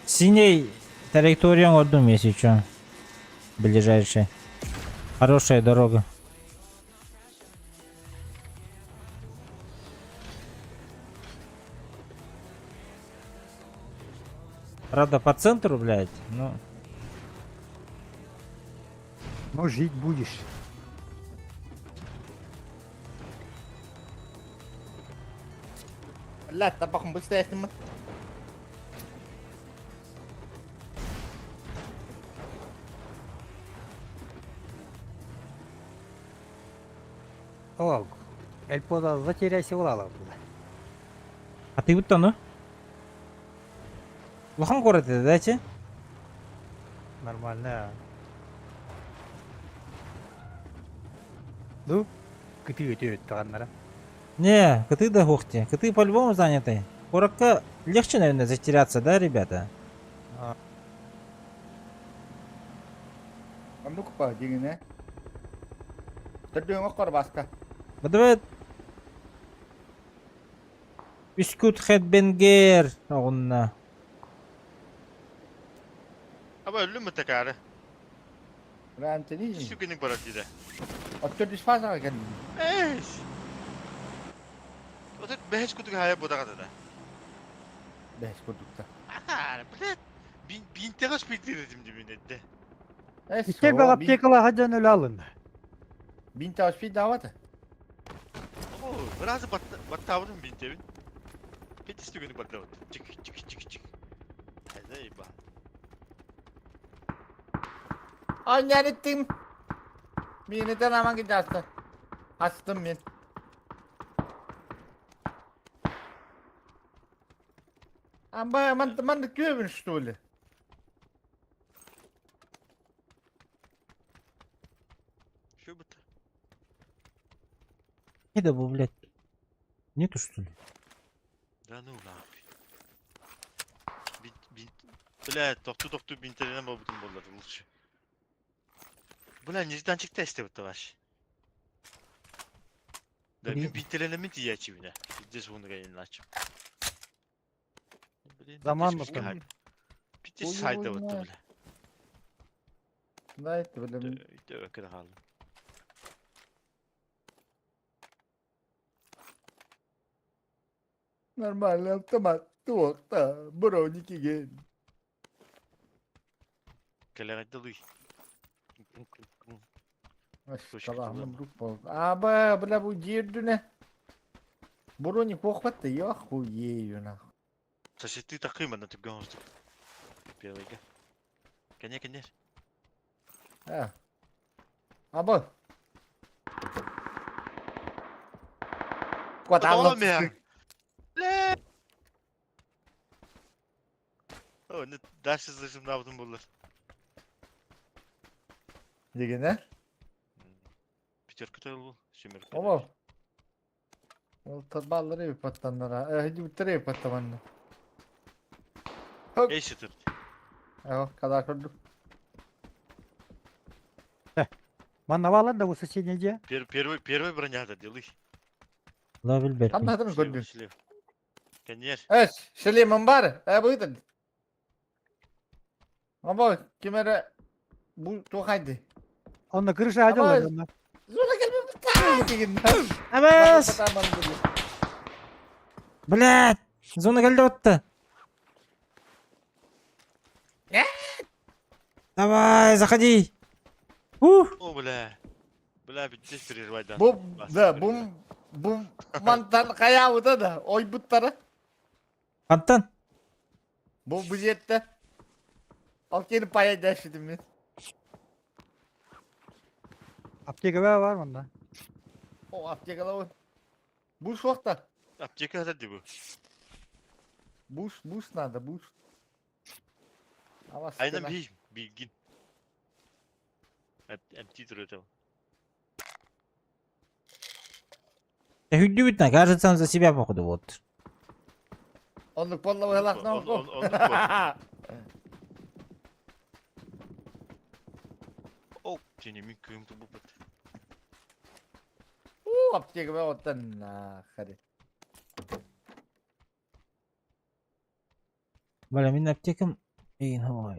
Синий траектория одну если чё. Ближайшая. Хорошая дорога. Правда, по центру, блядь, ну... Ну, жить будешь. Блядь, табахым быстро. О, Эльпода затеряйся улала. А ты вот ну? Улахан город это, да, че? Нормально. Ну, кытыы өтө. Не, коты да гохти. Коты по-любому заняты. Куракка легче, наверное, затеряться, да, ребята? А ну-ка, па, дигине. Төрдүҥ оккор баска. Давай... Үскут Хедбенгер. Оҕунна. Аба өллүм такары. Рантени. Сүгүнүк барар диде. Оттор дисфаза ген. Эш. Вот это бэхэс кутуга хая бодага да. Бэс курдукта. Аха, блядь. Бин бинтеге спектр дим дим. Эс. Икки аптекала хаджан өлө алын. Бин ташпи давата. О, biraz баттабырым бинтебин. Петис түгүнүк баттабыт. Чик чик чик чик. Хайда ба. Анянеттим. Мени аман гидасты. Астым мен. Амба ман ман көбүн что ли? Şu бут. Это был, блядь. Нету, что ли? Да ну нахуй. Бин бин Бля, токту токту бинтеринен бабытым болlar лучше. Бля, нежданчик тест деп ваш. Да Блин. мен бинтеринен тиячи бина. Здесь вон иначе. Блин, Заман бу. Бити Ой, сайда ой, бутты ой. бля. Дайте, блин. Төвө калды. Нормальный автомат. Туохта, броники ген. Келегайдылый. Калахым. Аба, бля, бу жердүнэ. Броник охватта, я хуею нахуй. Сосед ты такым на тебе гонст. Первый. Конечно, конечно. А. Аба. Кваталом я. О, не дальше зажим навдым булар. Дегене? Пятерка то был, семерка. Оба. Ол табалары паттаннара. Э, үттере паттаманна. Эй, шытыр. Ао, када көрдүк. Манна да у соседней де. Первый первый броня да делай. Лавель бер. Ханнатын көрдүм. Конечно. Эс, шлемым бар. Э, быйтын. Аба, кемере бу тухайды. Онна крыша Давай. адылар онна. Зона келбе деген. Абас! Блядь! Зона келді отты. Давай, заходи. Ух! О, бля. Бля, здесь переживай, да. Бу да, бу бу мантан каябыда да, ой буттары. Антон. Бу бу жетте. Ал келип пая дәшидим мен. Аптека бар мында. О, аптекала. Буш вакта. Аптека да бу. Буш, буш надо, буш. Айна би билгин. Әмти туры Удивительно, кажется, он за себя, походу, вот. Онлук болла ойлақ Он он он О, тени мин күйім тубу бит. У, аптека бе оттан нахари. Бля, мин аптекам... Эй, ну,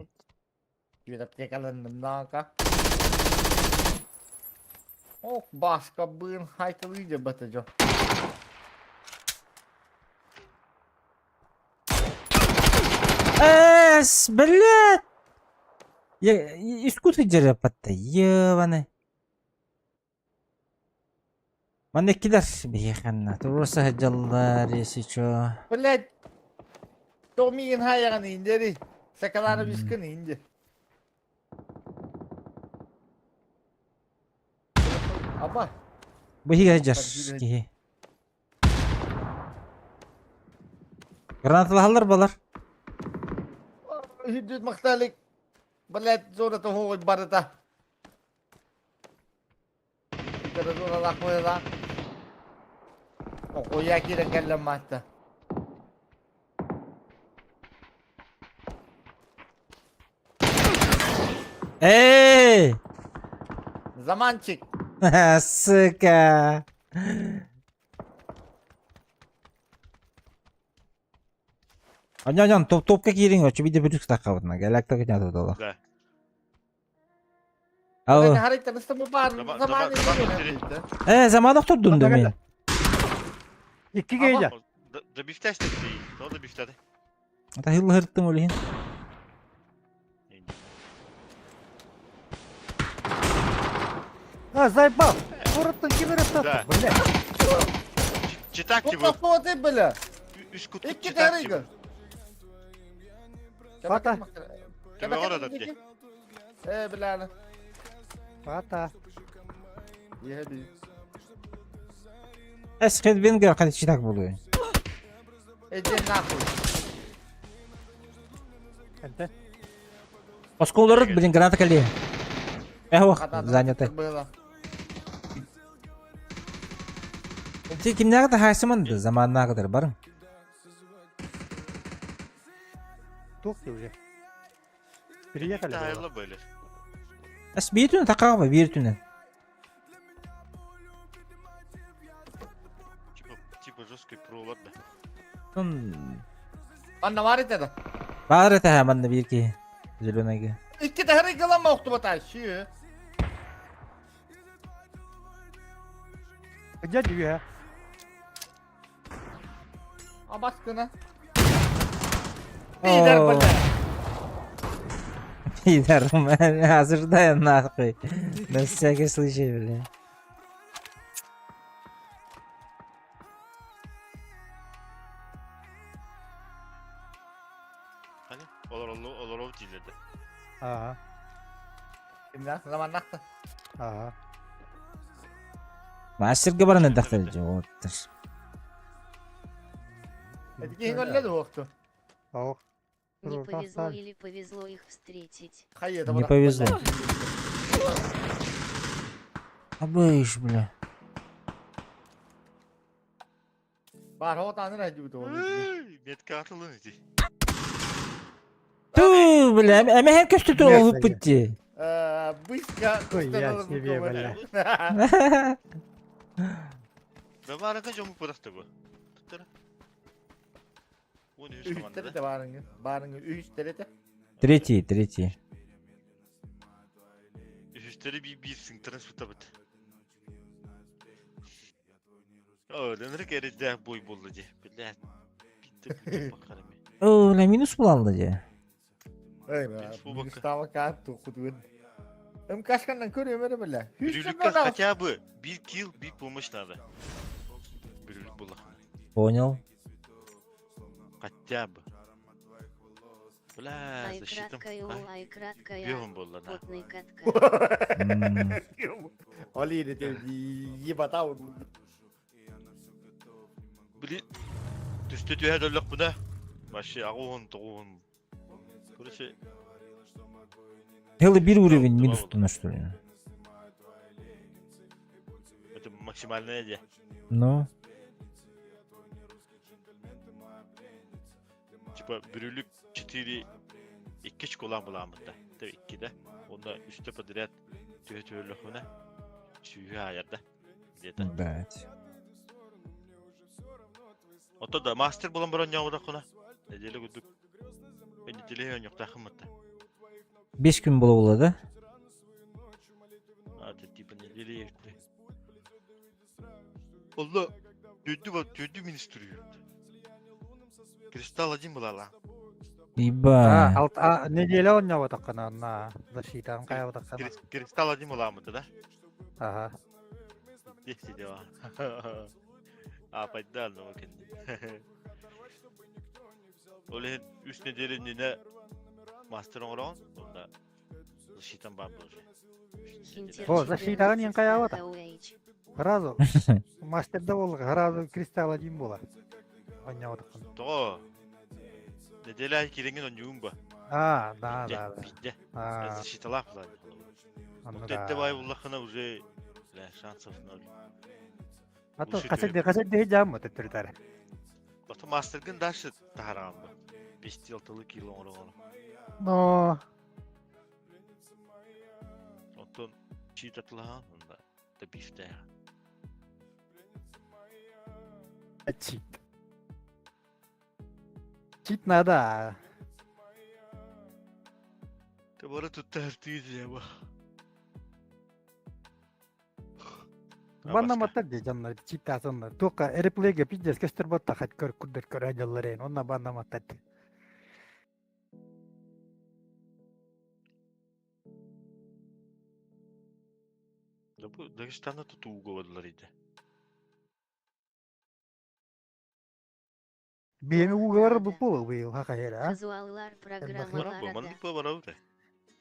Бит аптекаларын нака. Ох, баска бын хайтылы деп бата жо. Эс, блядь! Я искусство дьэрэ патта, ебаный. Манна иккилэр биһиэхэннэ. Туруорса сылдьаллар, если чё. Блядь. Тоҕо миигин хаайаҕын индери. Сакалаары бискын инди. Аба. Бу иһигэ сылдьар киһи. Гранаталаһаллар балар. Үһүдүт махталик. Блядь, зона тоһоҕой барыта. Литературалаах быһыылаах. Окуйа киирэн кэллим маатта. Эй! Заманчик. Сука! Оньон, топ топка киириҥ, оччо биирдэ бүтүк таххабытына, галактика кытаатылар. Да. Алло. Э, заман охтордун да мен. Икки гейля. Да бифтәс değil. O da biftedi. Ата хыллы хырттым олихин. А, заебал. Короттан ким Да. Бля. Читак ти bu. Ты, бля. Üç kutu Икки читак ти bu. тарыга. Фата. Төбө orada ти. Э, бля. Фата. Еби. Эс хедбингер қады читак болуй. Иди нахуй. Энте. Осколдорут, блин, граната кали. Эх, занято. Было. Ти кимнәгә хайсымын заманына кадәр бар. Тух ты уже. Приехали. Бифте hayırlı böyle. Эс бир түнә такага бир түнә. Типа, типа жесткий пролар да. Тун Анна var это. бар это манна бир ки. Зеленыйга. Икки тарыга лама октубата. Ши. Где дүйе? Абаскына. Пидор, бля. Пидор, осуждаю нахуй. На всякий случай, бля. Hani olur olur olur olur diledi. Ага. Кимнә? Заман нахта. Ага. Мастерге баран дактар жоттыр. Эдики голле окту. Ох. Не Круто, повезло Сань. или повезло их встретить. Хайы, Не повезло. Абыш, бля. Бар хот аны рәҗү бит. Метка atılın idi. Ту, бля, әмә һәм көстө ту Мерзко. путти. Э, быстро. Хуя себе, бля. Ben var arada camı bıraktı bu. Tuttara. Bu ne üç Үч команда терете барыңы. Барыңы үч терете. Третий, третий. Üstleri bir bir sıntıran tutabıt. Öğrenir geride boy buldu diye. Бля. Bitti bu bakalım. О, бля, минус булалды же. Эй, Минус бу Густаво катту худун. Эм кашканнан көрөм эре бля. Бирюлükte хотя бы bir kill bir помощь надо. Бирюлük була. Понял. Хотя бы. Бля, Ай защита. краткая у, ай краткая, Бегом было, на. потный катка. Оли те ебатау. Блин. Түстө түһэ дөллөх бuna. Вообще агуун тугуун. Короче, Хелы бир уровень минус туна, что ли? это максимальная идея. Ну, Типа бирюлük 4 2 школа буламыт да. Деп 2 да. Онда үстө подряд түһэ түһөллөх бuna. Сүйэ аярда. Где-то. блядь. Ото да мастер булан баран яуда куна. Неделе гудук. Неделе ёктахымыт. Беш күн бола була, да? А, это типа неделе ертте. Allah Düdü var, düdü ministri. Kristal один была ла. Иба. А, неделя оонньооботоххуна онно защитаҕын хайаабатаххына. Кристалл один буламмыта да? Ага. Есть дела. А, пайда, ну, кэнни. Ол иһин үс неделя иннинэ мастер оҥороон, онно защитам баар буолар. О, защитаҕын иһин хайаабата. Сразу мастер да буолла, сразу кристалл один буолар. Оонньооботоххуна. Тоҕо? Неделя аайы киирэҥҥин оонньуугун ба? А, да, да, да. Биирдэ. Защиталаах буолар. Онно Тетте да. баай буллаххына уже бля, шансов ноль. А то Лучше хасадди хасадди жаамма төттөрүтары. Ото мастергын дальше таһараҕын ба. Бестил тылы кило оҥороҕун. Но Оттон чит атылаһаан онда да бифтээх. чит. Чит надо. Табара туттар тиийдэ бу. Баннаматтар дии дьоннор читтаасыннар. Туохха реплейгэ пиздец көстөр ботта хат көр курдук көрө дьоллор ээн. Онно баннаматтар дии. Да бу Дагестанда тутууга бардылар иде. Биэми ууга барар буолуо быйыл хахайра. Казуаллар Барар бу, маннык программалара ба барабыт.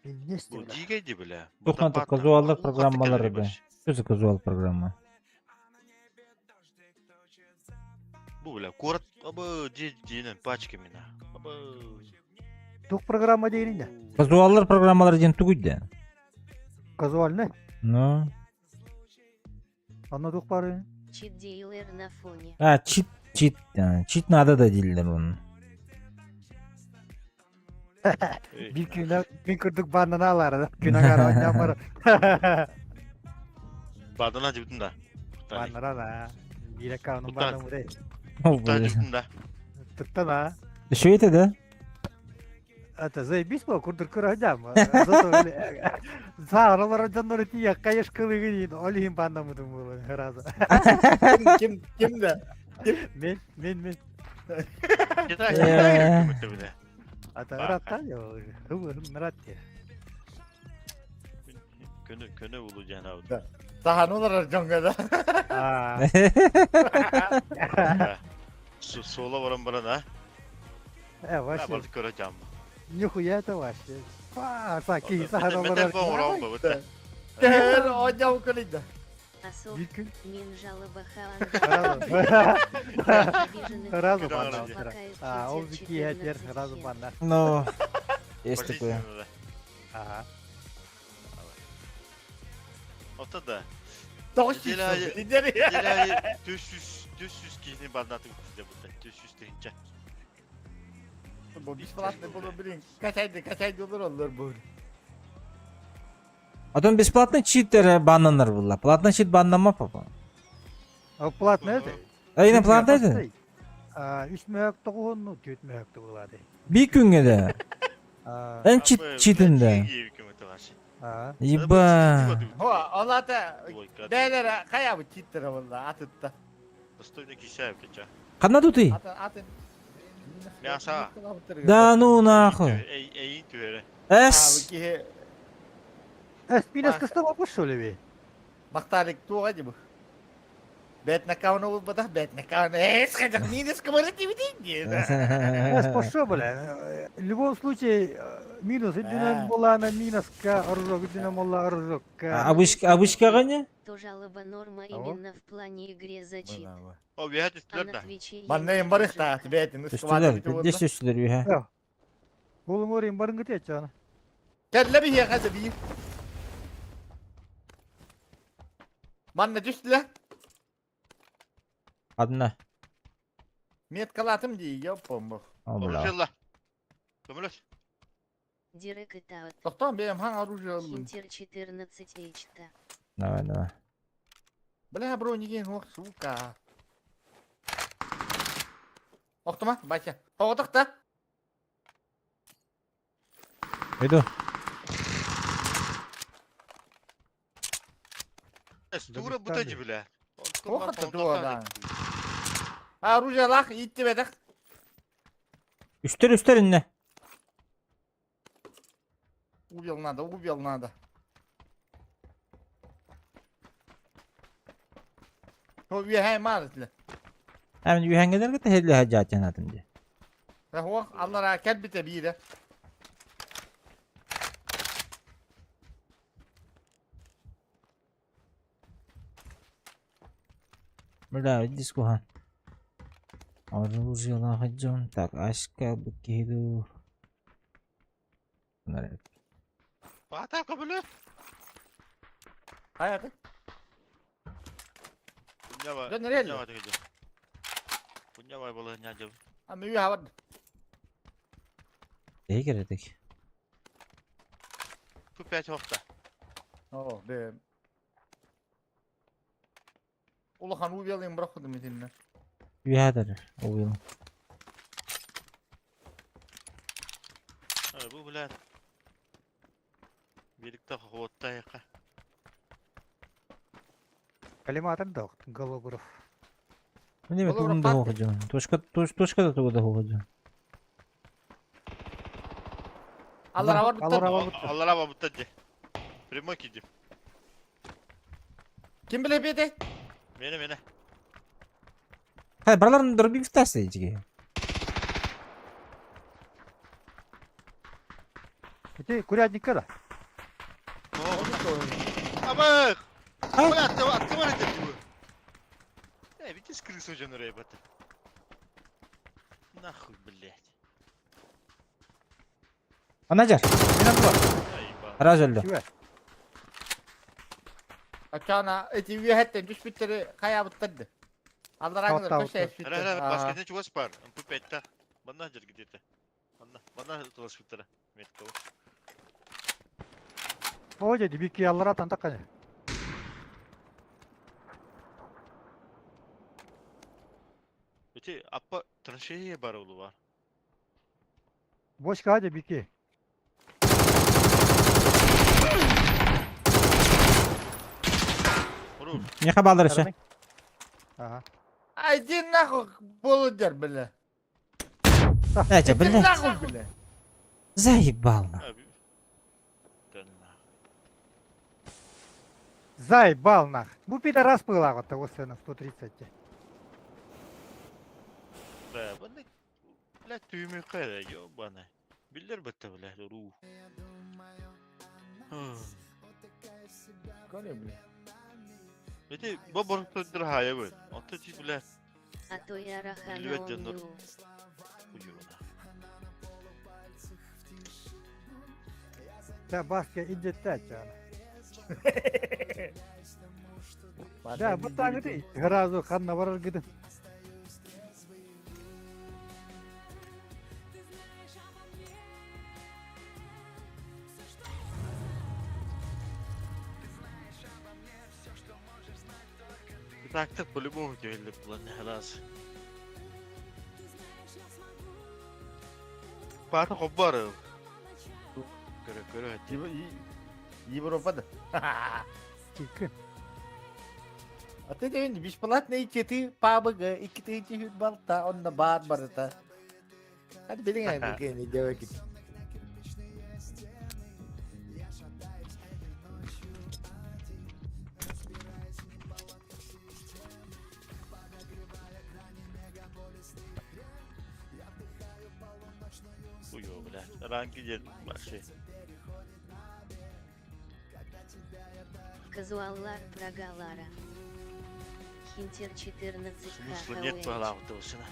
Пиздец Бу бля. дьиигэй ди бля. Тухнаты казуаллар программалары бе. Что за казуал программа? Бу бля, куорат абы дьиэ дьиэнэн пачками на. Абы. Туох программа диирин да? Казуаллар программалары диэн тугуй да? Казуальный. Ну. Онно туох баар Чит дилер на фоне. А, чит, чит, а, чит надо да дииллэр оны. Биир күнэ мин курдук бааннана алаара күн аҥаара оонньоон баран. Баадана дьибитин да. Бааннара да. Биир аккаунун Туттан. баанна мурей. О, Туттан блин. дьибитин да. Туттан а. Что это, да? Это заебись было, курдук көрө сылдьам. Саар олорор дьоннору тиийэ хайыш кылыгын ол иһин бааннаммытым буолан ырааза. Ким ким ким да? Мен мен мен. Э. Ата ырааттан ыраат Көнө көнө булу диэн аабыт. Саһан олорор дьоҥҥо да. Суола баран баран а. Э, вообще. Барыт көрө дьаам. Нихуя это вообще. Па, саки, сахан олорор. Метел оҥороон бабыт. Көр оонньоу көлүйдэ. Асов, Биир күн мин жалоба Сразу. Обиженных Сразу Куда банна. она А, ол киһи сразу банна. Ну, есть такое. Ага. Ото да. Тоҕус Неделя айы- Неделя. Неделя айы 400 400 киһини баннатык бизде бутта. 400 тыһынча. Бу бесплатный буолуо блин. Качайды, качайды олор олор бу. Потом бесплатный читер баннанар была. Платный чит баннама папа. А платный это? А именно платный это? Үс мөһөк тоҕуһунну, түөрт мөһөк буолаады. Биир күҥҥэ да. Эн чит читинде. Еба. Хо, олата бээлere хайабы читтер болла атытта. Достойно кисәп кече. Ханна тутый? Атын атын. Мяса. Да ну нахуй. Эй, эй, түһәрэ. Эс. Киһи Эс, минус кыста баппыт что ли би? Макталик туға дебу. Бәт накауны бол бата, бәт накауны. Эс, хотя минус кымыры тибитин. Эс, пошо, бля. В любом случае, минус үрдүнэн буолаана минуска оружок, үрдүнэн буолла оружокка. Обычка, обычкаҕа не? То жалоба норма Того? именно в плане игре за чит. О, бэйэ А түстүлэр на да. Твиче Манна барыхта, бәтин Түстүлэр, пиздец түстүлэр үһэ. Болуң орын барын кытыа чана. Кәллә бия хәзер бия. Манна түстүлә. Одна. Меткалатым ди, ёппом. О, бля. Оружие Көмөлөс. Дирек и таут. Тоқтан бәм хан оружие алдым. Хинтер 14 эйчта. Давай, давай. Бля, броники, ох, сука. Охтума, батя. Тоғытықта. Иду. Эс, тура бутаҗы бля. Охта тура. Оружие лах, итти бедах. Үстер, үстер инне. Убил надо, убил надо. Үөһээ маар этилэ. Эм үһэҥҥэлэргэ тэһиллэһэ дьаатянатын дии. Суох, аллараа кэлбитэ биирэ. Бля, дискуха. Оружиелаах дьон. Так, Аська киһи дуу. Пата көбүлү. Хайаты? Пунява. Дьон нэрэл. Пунява тегеде. Пунява балыһыня дьыл. А мы үйэ бар. Эһи кэрэтик. Пу 5 хопта. О, бе. Улахан убиалын бырахпытым итиннэ. Үһэдэр уйун. Бу блядь. Birlikte хвотта яка. Коллиматор да, голограф. Мин эме тугун да хоҕодьун. Точка точка да тугу да хоҕодьун. Аллара бар бутта. Аллара бар бутта де. Прямой кидим. Ким биле бете? Мене мене. Хай, бараларын дробик тасы ичиге. Ити курятникка да. Абак! Бля, атты атты бар эти бу. Э, видишь, крысу жонор ебать. Нахуй, блядь. Анажар. Раз өлдө. Ачана эти үөһэттэн түспүттэри хайаабыттарды. Аллараагылар көс Ара, ара, баскетне чугас бар. МП5-та. Манна жер где-то. Манна, манна тулашпыттара. Метка. О, деді бики аллара тантак кане. Эти аппа траншея бар улу бар. Бочка аде бики. Меха балдар еще. Ага. Ай, иди нахуй, полудер, бля. Эче, Иди бля. нахуй, бля. Заебал. Заебал нах. Бу пидорас была вот того сына 130. Бля, баны, бля, түймей қайда, ёбаны. Биллер бітті, бля, ру. Коли, бля. Эти, бу борт дорогая вы. А то ти, бля. А то я рахана Билбет дьоннор. умру. Хуёвана. Да, баска идет тача. Да, вот так ты. Гразу ханна барар гидin. Так так по-любому келді план раз. Пары хоббары. Көрө көрө. Европада. Кикин. А ты день бесплатные читы пабг, 2000 балта, он на бар барыта. Hadi bilin yani kendi девки. Уё, бля. Ранги ден вообще. Казуаллар прогалара. Хинтер 14 Смысла нет ХХУ. палаутовсына.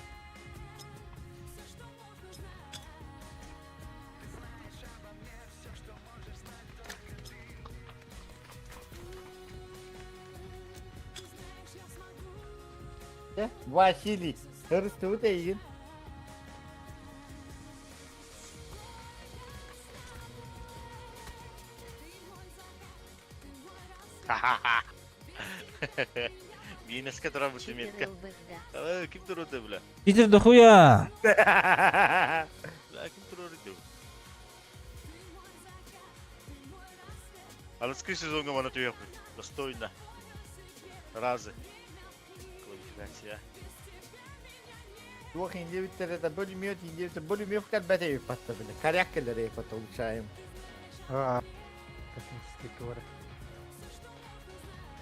Василий, хырыстыбыт эйигин. Минеска тұра бұл метка. 4 ЛБХ. Ай, ким тұрады, бля? Питер дохуя. Бля, ким тұрады? Алыскы сезонга мана түйек. Достойно. Разы. Квалификация. Туох индивидтере да бөлүмүөт индивидте бөлүмүөт кэлбэт эбиппатта бile. Коряккелер эбиппатта улучшаем. Аа. Космический туора.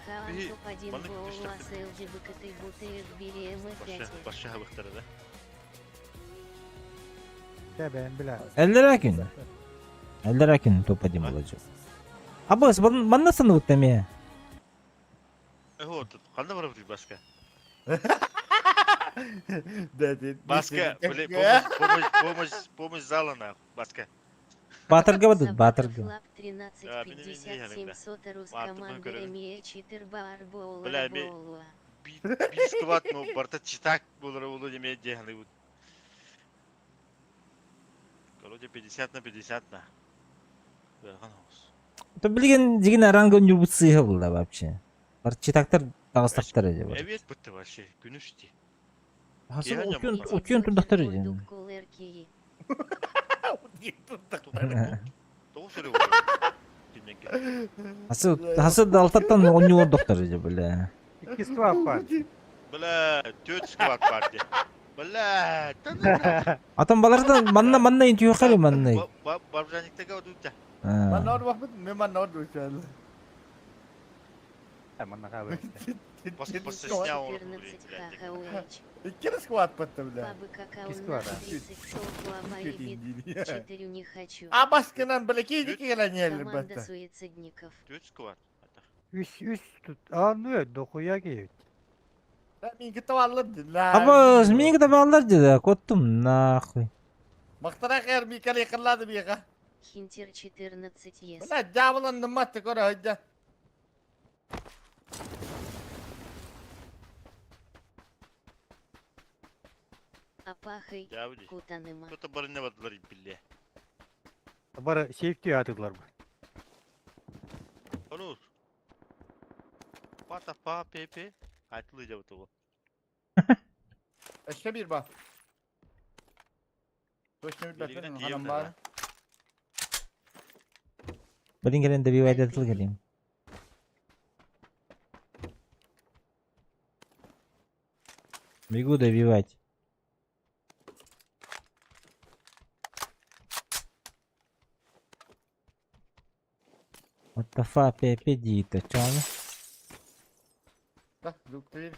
Хаан Биһи топ-1 маннык буолла түстэхпит. СЛДБКТ бутыйык бириэмэ Баша, 5. баша хабыктара да. Дэ бэйэм билэ. Эллэрэ күн. Эллэрэ күн топ-1 буолаччы. Абыс, манна саныбыт эмиэ. Эһо, ханна барабыт Баска? Дәдин. Баска, бля, помощь, помощь, помощь, помощь зала нахуй, Баска. Баатырга бадыт, Баатырга. Флап Да, мин- мин- 1357 мин- рус Баатыр команда көрөбүн. эмиэ читер баар Бля, буолар ми- буолуа. Би сквад, но барта читак булар улу деме деханы. Короче, 50 на 50 на. Бэрхан оҕус. То билигин дигин ранга ньурбут сыыһа булла вообще. Бар читактар таҕыстахтар эдэ бар. Эбиэт бытты вообще, күнүс ти. Хасы Киһи утуйан анньаммыт. утуйан турдахтар эдэ. Курдук кулер киһи. Тоҕус өрө буолар. Кинненге. Хасы хасы далтаттан оонньуулар доктор эдэ бля. Икки сквад бар. Бля, төрт сквад бар де. Бля, да ну нахуй. Атан балардан манна манна интүйөхәле манна. Бабжаниктага удутта. Манна орбахпыт, мен манна орбахпыт. Манна хаалар. Бас снял он, 14 ХХУХ. Икки сквад патты, бля. Бабы какао Кис на квада. 30 толку абайбит. Четырю не хочу. А баскынан, бля, кейди келен елі Команда батты. суицидников. Төрт сквад. Үс үс тут. А ну дохуя киевит. Мен кітіп алып, Абыз мин китап алдар деди, коттум нахуй. Мақтара қайыр микалей қырлады бейға. Хинтер 14 ес. Бля, жабылан ныматты көрі ойда. Апахай. Жабы Кутаныма. Кто-то барыне бардылар билле. Бары сейфти атыдылар бу. Olur. Пата па пе пе. Айтылы жабы того. Өшке бір ба. Точно bir Билигинен бәпен, тием ханам да. бар. Билин келен де бивайда тыл келем. Бегу добивать. What the fuck, пепе дита, чё? Да, звук ты.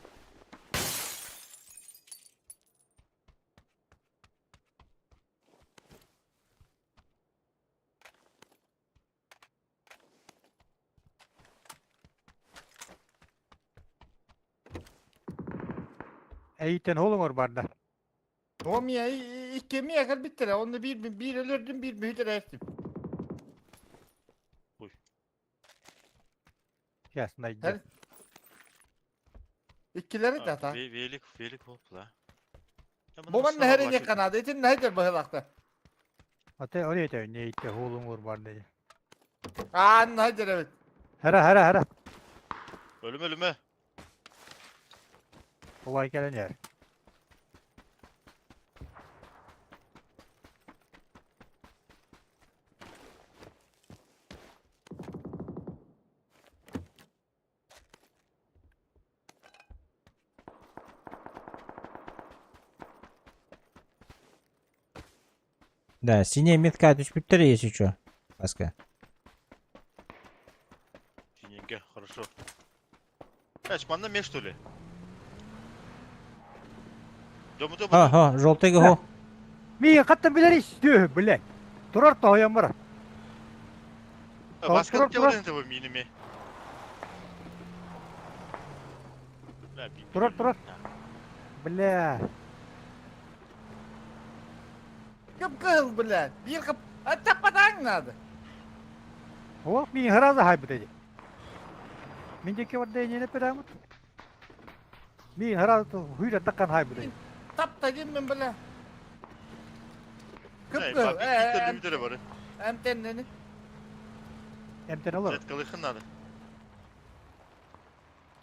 Эйтен холоңор барда. О, мия, икки мия кал биттер. Онда bir bir ölürdüm, bir büyüdür ettim. Сейчас найдем. İkkileri de ta. Велик, велик hopla. Bu man her ne kanadı, itin nedir bu hılakta? Ate oraya da ne itte холоңор бар dedi. Aa, nedir evet. Hara hara hara. Ölüm ölüme. Olay gelen yer. Да, синяя метка түспүттэр если чё. Баска. Синенько, хорошо. Ач, манна ме что ли? Дома дома. Ха, ха, желтый го. Мия каттан билер ис блядь. Турар тоян бар. Баска Тура, тура. делает этого миними. Тура, тура. Бля. Кып кыл, бля. Bir kıp. Атападан надо. О, мин хараза хайбы dedi. Миндеки бар дейнене перамыт. Мин хараза хуйра таккан хайбы dedi. Тап та мен бля. Кып кыл. Кып бар. Эмтеннени. Эмтен olur. Зет надо.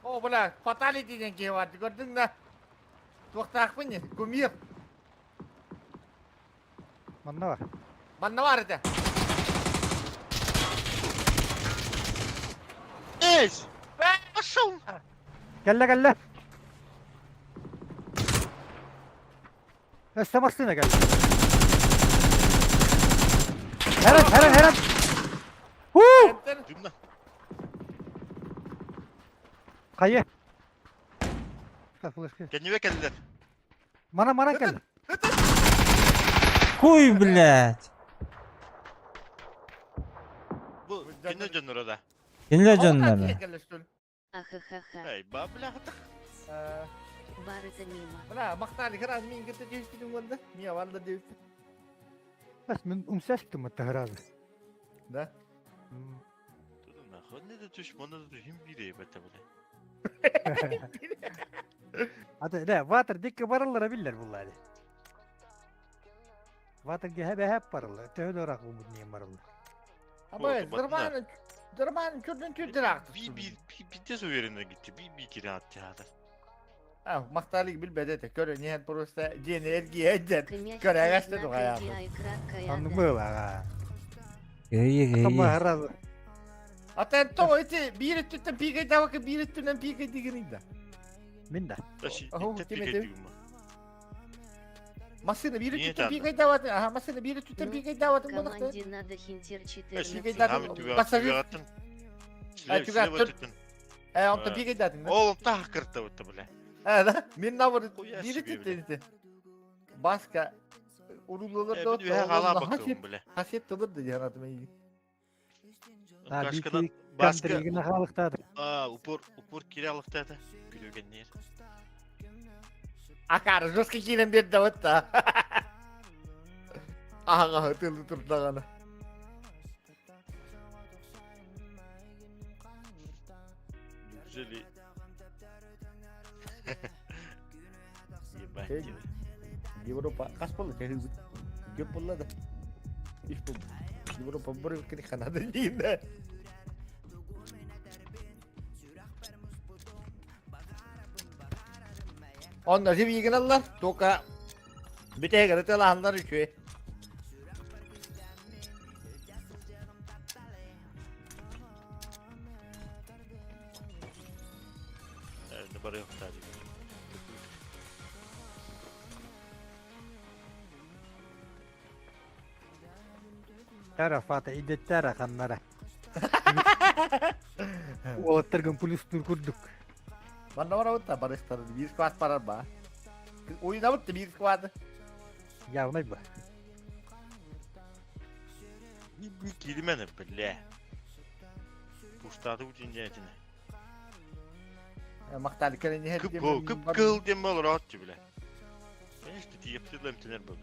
О, бля, фаталити деген кей бар. Көрдің да? Тоқтақпын не? Кумир. Манна бар. Манна бар еді. Эй! Пошел! Кэллэ кэллэ. Өссө массыына кэллэ. Хэрэн хэрэн хэрэн. Дымна. Хайа. Флешка. Кэннибэ кэллэр. Мана мана кэл. Хуй, блядь! Бу кини дьонноро да. Кинилэр дьонноро. Ахахаха. Эй, ба бля хатах. Барыта мимо. Бля, махтали хран мин кытта түспүтүм уонда. Мия валда диэбит. Бас мен умсаштым это разы. Да? Туда нахуй не да түш, мона да түшим бире бата бля. Ата да, ватер дикке бараллара биллер буллары. Ватер геһэ бэһэп бараллар. Төһө ораак бу нем бараллар. Абы, нормально, нормально, чурдun чурдun акты. Bir bir bir bir de уверенно gitti. Bir bir kere attı hadi. А, махталик билбэт этэ. Көрө, нет, просто дьиэни эргийэ Кмягкий Көрәгәстэ знак тугаяты. Анны IKI было. Кыйы, Кама кыйы. разы. Ата то эти биир өттүттэн пиикэй давака биир өттүнэн пиикэй дигирин да. Мин да. Оху, Тепи ким этэ? кетти Массыына биир Niye өттүттэн tanrı? пиикэй даватын. Аха, массыына биир өттүттэн Ну, пиикэй даватын буолахта. Команде надо хинтер Пиикэй 14. датын. Пассажир. Слева, түгә слева аттым. түттүн. Э, онто пиикэй датын. да? Oğlum daha kırttı бутта бля. Э, да. Мин навыр Хуя биир себе, өттүттэн ити. Баска урулалар Э, да bir ühe hala bakıyorum бля. Хасет тылыр да диэн атым. А, Башкадан бити баска. контригин халыктады. А, упор, упор киралыкта да. Күлүгөн нер. Акар жестко киирэн биэрдэ бытта. Аха, тылы турдагана. Неужели? Ебать. Эй. Европа хас болду көп болла да. Иш бул. Европа бір кiri ханады дейін да. Онно жибигин аллар, тока бүтәгер тылааннар үчү. Ne bara yok tabii. Тара фата идеттара ханнара. Уолаттаргын плюс тур курдук. Манна бара бутта барыштар бир сквад барар ба. Ойна бутта бир сквад. Явнай ба. Bir kelime бля. Пуштады үтін Мактали кэлен Кып кыл, кып кыл дем бол рот бля. Конечно, тиеп тилем тенер бу.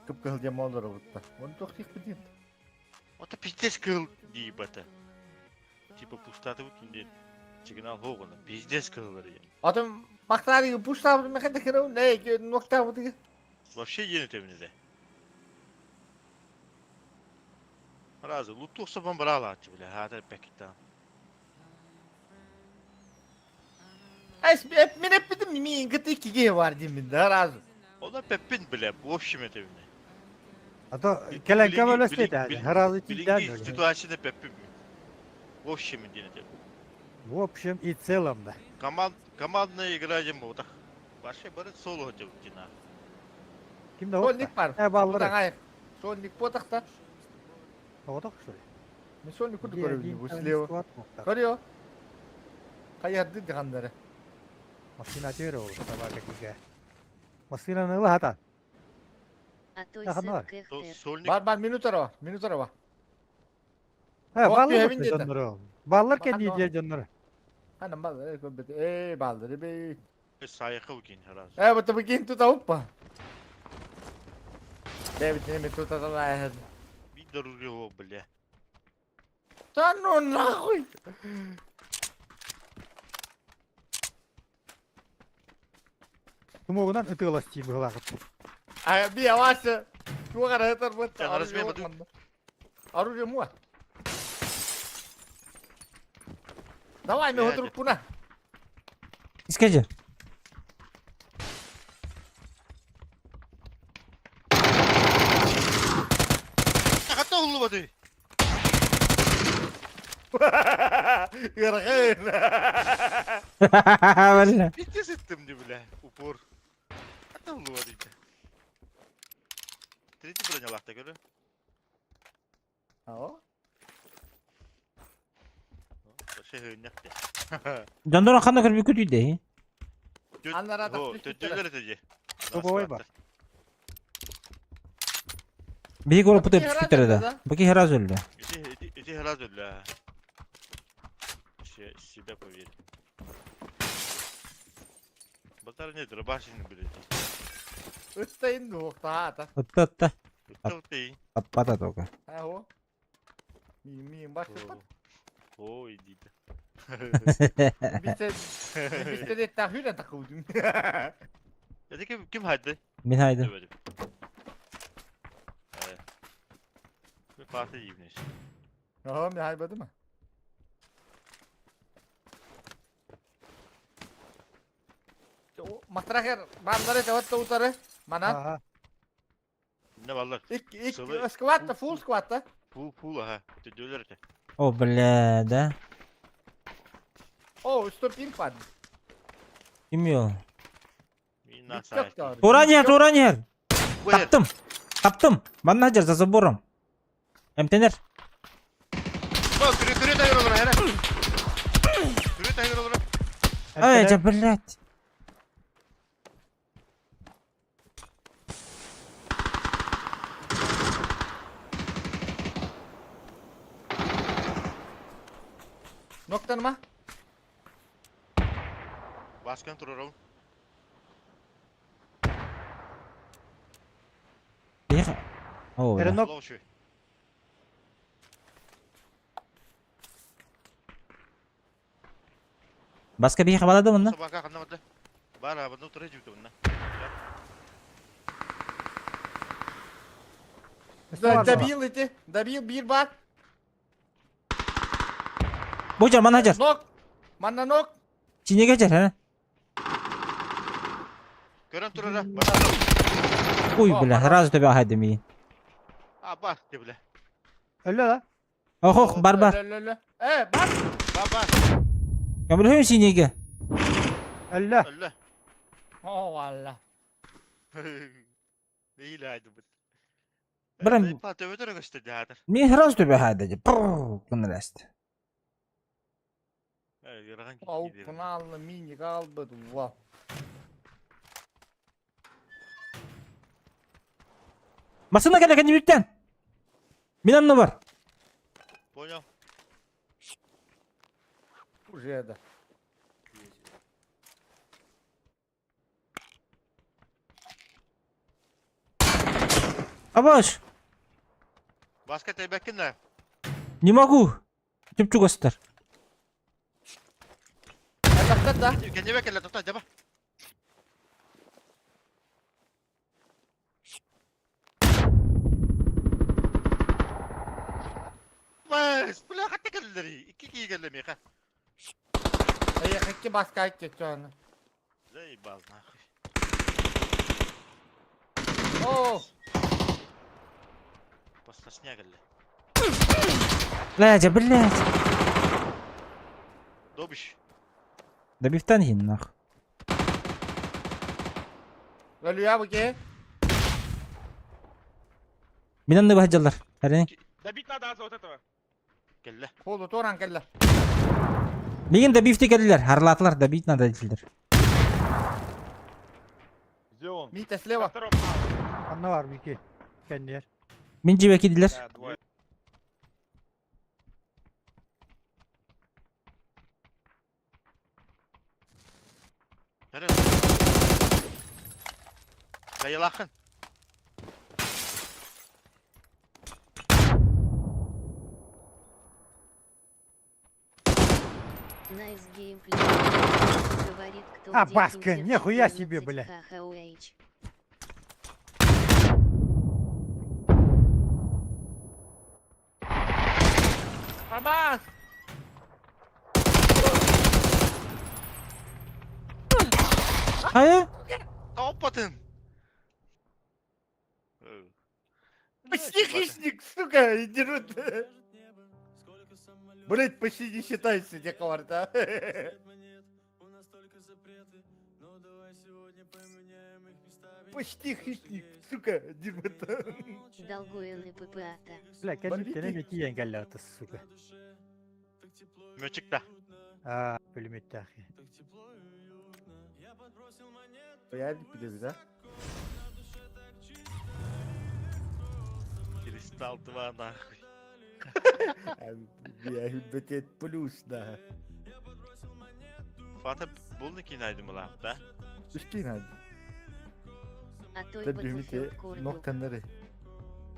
Кып кыл дем олар бутта. Он тохтих битин. Ото пиздец кыл дейіп ата. Типа пуштады үтін Сигнал хоғына. Пиздец кыллар я. Атым мактали пуштабы мехенде кереу не нокта бутыгы. Вообще yeni temizde. Разы, лутух сабан брала атчы бля, хата пекта. Эс мен эппитим мин кыты киге бар деймин да разы. Ода пеппин бля, в общем это бля. А то келен кемелестейdi. Разы Билинги тиден. ситуацияда пеппин. В общем дейін. В общем и целом да. Команд, командная игра дем вот так. Вообще бары соло деп дина. Кимде Сольник бар. Э баллар. Аңай. Сольник потақта. Оток что ли? Мен сольник курду көрөбүн бу слева. Көрүө. Каярды дигандары. Машина тері ол собака киге. Машинаны ыла хата. А той Ага, давай. сет КХР. Сольник Бар бар минутара бар. Минутара бар. He Ок, баллар түһэбин диэтэ. дьоннору. Баллар кенди Бахан дие дьоннору. Анам баллары көбөт. Эй баллары бей. сайқы үкен разы. Э бу табы кин тута уппа. Бэби неме тута талай. Bir daruri о бля. Да ну нахуй. Тумогунан ытыылас тии быһылаахыт. А би авасы. Тугара этер бутта. Сен арасымен буту. Оружие муа. Давай, мен Бля, отырып пуна. Искажи. Хата улу баты. Иргын. Бля. Пиздец еттім де бля. Упор. Хата улу баты. Третий бронялақта көрі. О. Вообще хыынньах де. Дьоннорун ханна көрбүккүтүй дии? Аннара Төттүлэр этэ дии. Дубовой бар. Биһиги олоппут Бу киһи түспүттэрэ да. өллө. Бу киһи раз өллө. Ити ити раз өллө. Себя поверь. Батар не дробашин блядь. Ыттайын дуохтаата. Ытта ытта. Ытта ыттай. Таппата только. Аho. Мин мин башыппат. О, иди. Бистэ бистэ тахыра такудум. Это ким ким хайды? Мин хайдым. Parti yibnеш. Аха, мен хайбадым. Матрахер баарлары таватта утары. Манан. Ага. Не баллар. Ик ик скватта, фул скватта. Фул фул аха. Төдөлөр эте. О, бля, да. О, 105 пад. Ким yol? Мин на Туран иһэр, туран иһэр. Таптым. Таптым. Манна сылдьар за забором. Эмтэнэр. Күрү күрү тайыр олор хара. Күрү тайыр олор. Ай, дьэ, блядь. Ноктанма. Баскан турар Тихо. О, бля. Эренок Баска биһи хабалады мунна. Собака ханна барды. Бар абы ну туры жүтө мунна. Добил эти. Добил бир бар. Бу жар манна жар. Нок. Манна нок. Чинеге жар, ha? Көрөн турара. Ой, бля, сразу тебя хайдым миин. А бар де бля. Өллө да. Ох, ох, бар бар. Э, бар. Бар бар. Көмөлөһүм синеге. Өллө. Өллө. О, валла. Değil haydi bu. Бирам Патөбөтөрө көстө дядыр. мин сразу тебя хайды. Прррр, кынраст. Ау, пыналлы мини калбыт. Ва. Басына кэлэ кэннибиттэн. Мин анны бар. Понял. Уже да. Абаш, Баска тайбеккин да. не могу. Түпчүк остар. Да. Кенебек эле токто жаба. Бас, бля хатта келдери. Икки кии келди меха. Эй, хакки баска кетчөн. Заебал нахуй. О, Посташня келди. Блядь, блядь. Добиш. Добивтан хин нах. Өлүя буке. Мин анны баһдьаллар. Әрин. Добить надо вот этого. Келди. Колу торан келди. Мигин добивти келдилер. Харлатылар добить надо дейтилер. Где он? Мита слева. На втором. Анна бар бики. Кеннер. Мин жибе кидилер. Да, двое. Хара. Кайылахын. Найс геймплей. Говорит, кто А, где Баска, Кинтер нихуя себе, 14 бля. ХХУH. Абас. Хайа? Топатын. Почти хищник, сука, дерут. Блять, почти не считается, где да. Почти хищник, сука, дерьмо-то. Долгоин и ППА-та. Бля, кэнниттэн эмиэ тиийэн кэллэ сука. Мөчүк да. Аа, пулеметтээх. Я билебит, а? Кристалл 2 нахуй. Я плюс, да. Фата булны кинайдым була, да? Үстин hadi. А той Да düğümü Battlefield курдук. noktanları.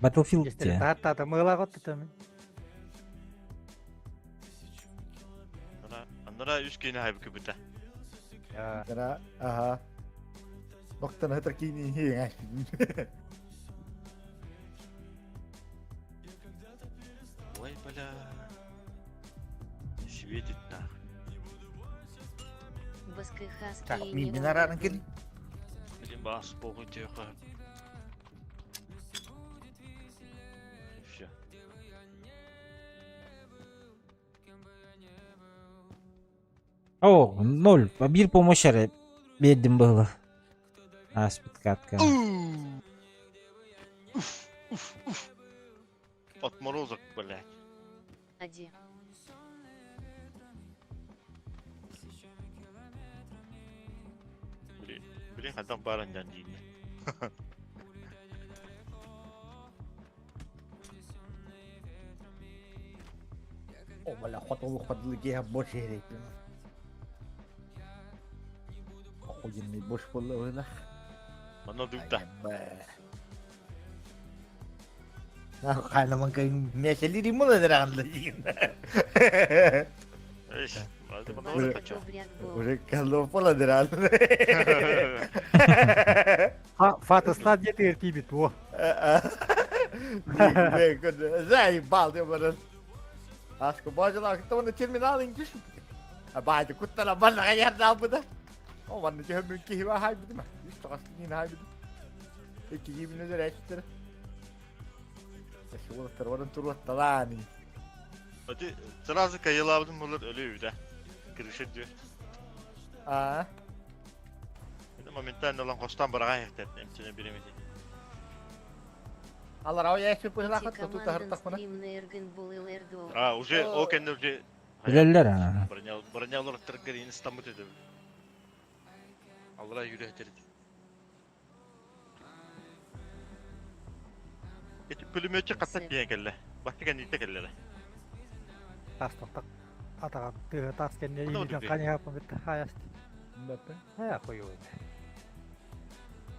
Battlefield те. Тааттаата мыылаах оттутам. Ана, анара үс кини хайбы күбүтэ. Ана, аха. Ноктаны хатар кини хиң. Ой, бля. Светит нахуй. Так, Баскыхаски мин мин арарын кил. Блин, бас богу тихо. Все. О, ноль. Бир помощь Бедным было. А, спидкатка. Уф, уф, уф. Отморозок, блядь. Ади. Блин, блин, адам баран дейін. О, бля, хотол ходыл ге бош ерек. Охуенный бош болды ойла. Мана дукта. Кайнаман кайын месели римула дыраганда деген. Эш, мана Баска кача. добряк бог. Уже колопола дыраганда. Фата слад где тибит, во. Заебал ты, брат. Ашко бажала, кто на терминал ингиш. А бажа куттала барна гаярда буда. О, ванна жөмүн кихива хай бидим. Үч тагас кин хай бидим. Эки жибине дер эчтер. Шуолтар орын туруатталаани. Hadi сразу кайылабдым булар өлүү да. Кырышы diyor. Аа. Енді моментально olan костан барага яктат, эмчене биремеди. Алар ау яши пыхлахат туту Командан тахартах мына. стрим на Эрген был Эрдо. А, уже о кенде уже Билеллер ана. Броня бронялар тыргыр инстамут эди. Алла жүрөтер. Эти пулеметчик каттап киен келле. Бактыган ите келле. Тас тоқтақ. Атаға тыға тас кенне Куда үйден вот қане хапым бітті хаясты. Хая қою.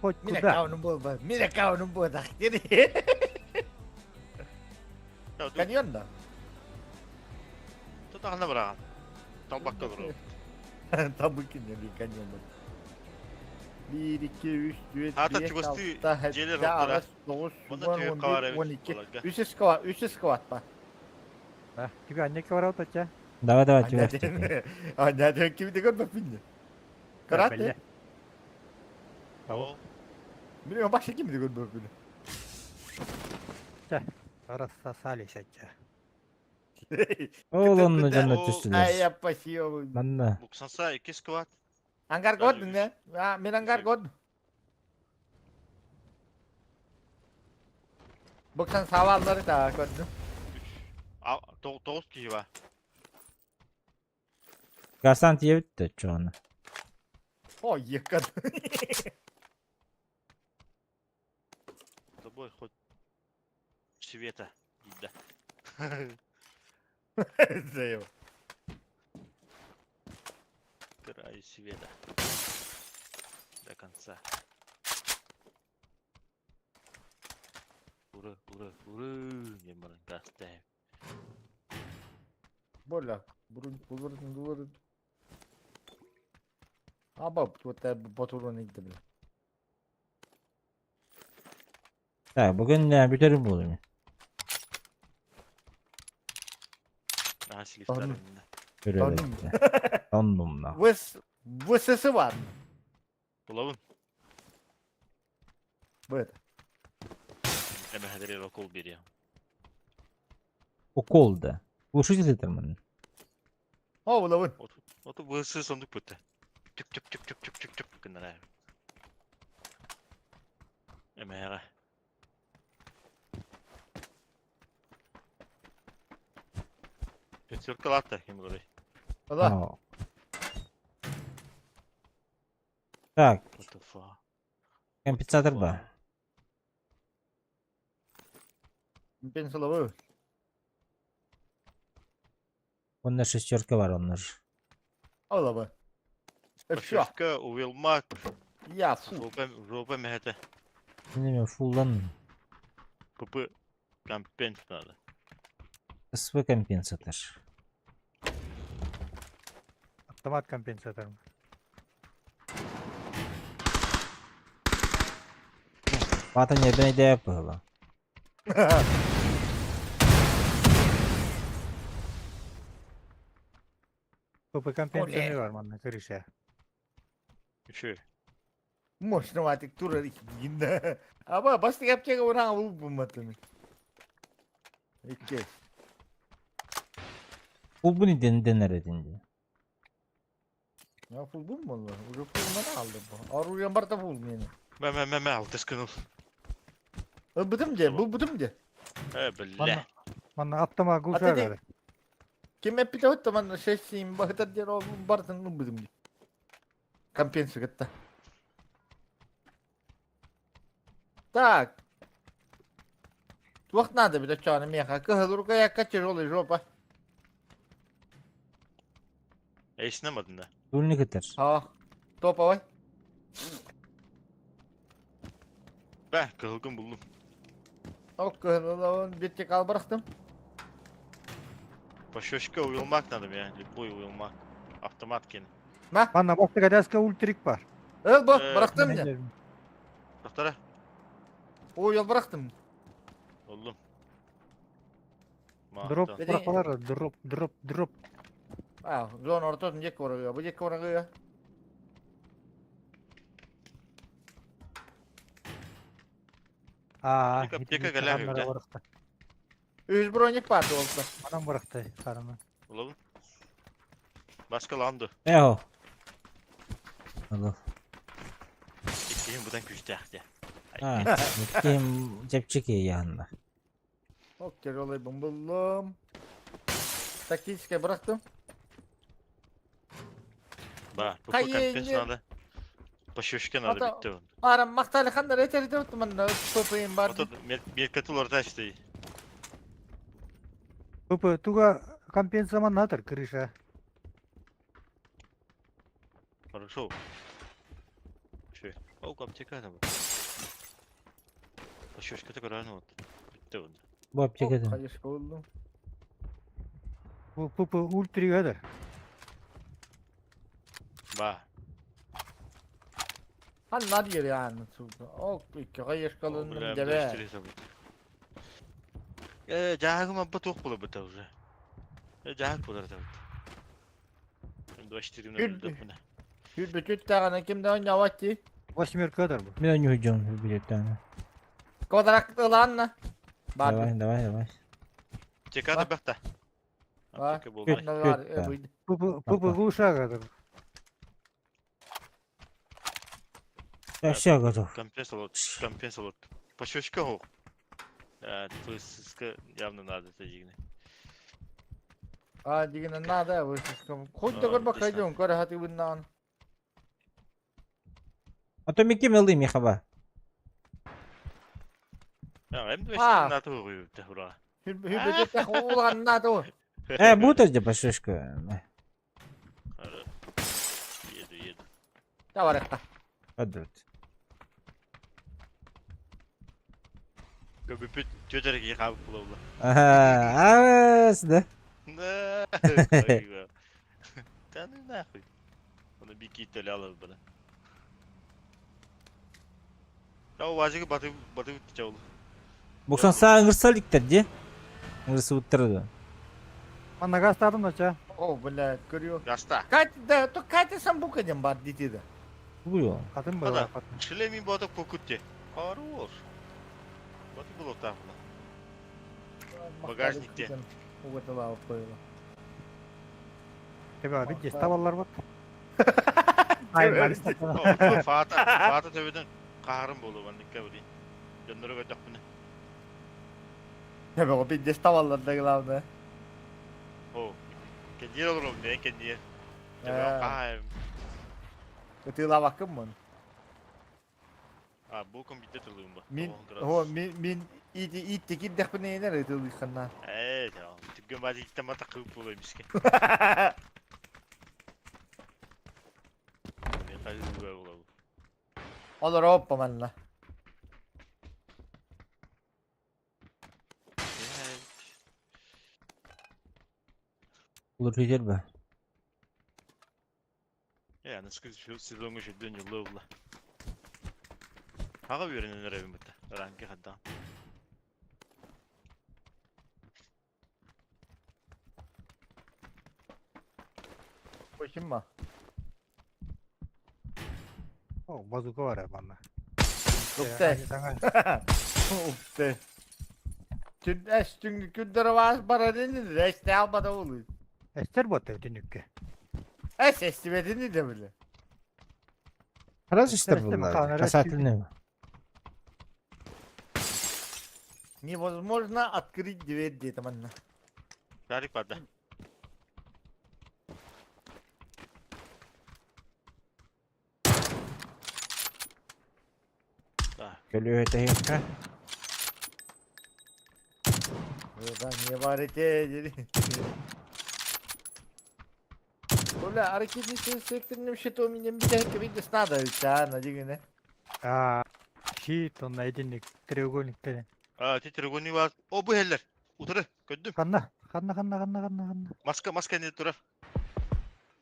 Хоть Мина куда? каунун болба. Мина каунун болба. Каньон да. Тутагына бараган. Талбакка туруп. Табы кине каньон. 1 2 3 4 Ата 5 чугасты 6 желер 7 хоттура. 8 9 Мында 10 түйөк кабар 11 эбит 12. буларга. 3 скват, 3 скват па. Түгә аннеке барау тача. Давай, давай, тебя. Аня кимди көрбөппүн. Карат. Беле. О, Билем башка кимди көрбөппүн. Рассосались ача. Ол онны жонно О, Ай, түстүлөр. я пасио. Манна. Буксанса 2 скват. Ангар Даже көрдүң не? А, мен ангар көрдүм. Буксан сабаллары да көрдүм. 3. 9 киши бар. Гасан тиебит да чону. О, екат. Тобой хоть света. Да. Заеб. Край света. До конца. Ура, ура, ура. Не баран гастайм. Боля, бурун, булурун, булурун. Аба, вот батурун игди биле. Так, бүгүн бүтерим болду. Ага, силифтар. Тоннум. Көрөбүт. Тондум да. Выс, высысы бар. Булабын. Бу это. Эме хадыр окол берем. Укол да. Глушитель мын. О, булабын. Оту высы сондук бутта. Түк түк түк түк түк түк түк гыннара. Эмэҕэ. Пятерка латта ким говорит. Ала. Так, What the fuck? компенсатор ба. Пенсиловой. Онно шестерка бар оннор. Алаба. Все. Пятерка, Уилмак, Я фу. Жопа, жопа мehete. Неме фуллан ПП компенс надо. СВ компенсатор. Автомат компенсатор. Бата не бен было. ПП компенсия бар манна крыша. Еще. Мощноватик турар иккигиннэ. Аба бастык аптека ураҥа булбумматын. Икки. Фулбун ден денер edindi. Я фулбум болла. Уже фулман алды бу. Оружием барта фул мени. Мэ мэ мэ мэ алтыс кыныл. Бутум же, бу бутум же. Э, бля. Манна автомат Ата глушак. де- Ким эппите отта ман шесть бахытар дер ол бартын бутум же. Компенсия кытта. Так. Туох надо бит очоны меха. Кыһыл рука якка тяжелый жопа. Эйсинемадın да. Дульник етер. Ha. Топовой. Бә, кыһылгын булдум. Ок, кыһыл битте кал бырахтым. Пашошка уилмак надо мне, любой уилмак. Автомат кин. Манна бастык адаска ультрик бар. Ыл бу, Э, бырахтым же. Тоқтара. Ой, ел бырахтым. Oldu. Дроп Мақтан. бырахалар, дроп, дроп, дроп. А, зона ортотун жек орыгы. Бу жек орыгы. А, Аптека, аптека галеры, да? Үз броник бар болду. Анам бырахты, караны. Olalım. Başka landı. Эхо. Алло. İkiyim budan güçtü. А, кем жепчики янна. Ок, тяжелый бумбулум. Тактическое бырахтым. Ба, bu Kayı компенс indi. надо. Пашошка надо Ата- bitti. Арам мактали хандар этер деп мында топайым бар. Ото меркатул орта işte. ПП туга компенсия манна крыша. Хорошо. Şey. O аптека da bu. Пашошка da kararını oldu. Bitti bunda. Бу аптека ден. Кайышка болду. Бу ПП ультрик эдер. Ба. Ханнар yeri yani. Ок, икки кайышкалындым дебе. Э, жаагым абба туох була быта уже. Э, жаак булар да быт. Мен Күл- 24 мына. Хүрбүтүт тагана кимде ойнабатты. Восьмерка эдер бу. Мен не уйдем, билет Квадрат ыланна. Бар. Давай, давай, давай. Аптека да бакта. Ба. Аптека болмай. Бар. Күт, ПП ПП глушак эдер. Я все готов. Компенс алот, компенс алот. Пашошка хок. Э, фысска явно надо это дигне. А, дигене надо, высыскам. Хоть да А, көрбө здесь кайдың, көрө хаты буннан. А то меки мелы мехаба. А, М2 А. надо уйду, ура. Хүрбүтүт улган надо. Э, будет где пашишка? Еду, еду. Давай. Падут. Көбүпүт төдөргө кабып булабы. Ага, а, да. Да. Да ну нахуй. Оны бики төлө алып бана. Да важыгы батып батып чабыл. Буксан саа ыңырсаликтер де. Ыңырсы уттырды. Манна гастадым да ча. О, блядь, көрү. Гаста. Кать, да, то Катя самбука дем бар дити да. Буйо. Катын Ада. бар. Шлемин батып кокутте. Хорош. Батып булып тагы. Багажникте. Угатала койла. Тебе бит ставалар бар. Фата, фата төбөтүн хаһарым буолуо манныкка билин. Дьоннору көрдөхпүнэ. Төбөҕө пиздец табаллар да главное. О, кэнниэр олоробун мен кэнниэр. Төбөҕө хаһайым. Ытыылаабаккын мун. А, бу компьютер тылыым ба. Мин, о, мин, мин ити итти кирдэхпинэ энэр ытылыыхханна. Ээ, түгэн баат иттен бата кыып буолуо эмиске. Олоро манна. Улар ба. Ээ, аныскы сезоҥҥа сүрдэн дьоллоо булла. Аҕа үөрэнэн эрэбин бытта. Ранки хаддаан. Bakayım mı? О, базука бар ээ манна. Ukte. Ukte. Tün es tün kündere vas bara dedi de es ne almadı oğlu. Эстер буотта түнүккэ. Es estimedini de bile. Раз истер Эстер буллар. маханара Касательный. Невозможно открыть дверь где-то манна. Тарик барда. Да. Көлүө тэһиэххэ. Ben niye var ete dedi. Бля, hareket секторным щитом не bir de надо ведь, на дигине. Аа, щит онно итинник треугольник А, ти треугольник бар. О, бу хеллер. Утары, көрдүм. Ханна, ханна, ханна, ханна, ханна, ханна. Маска, маска не турар.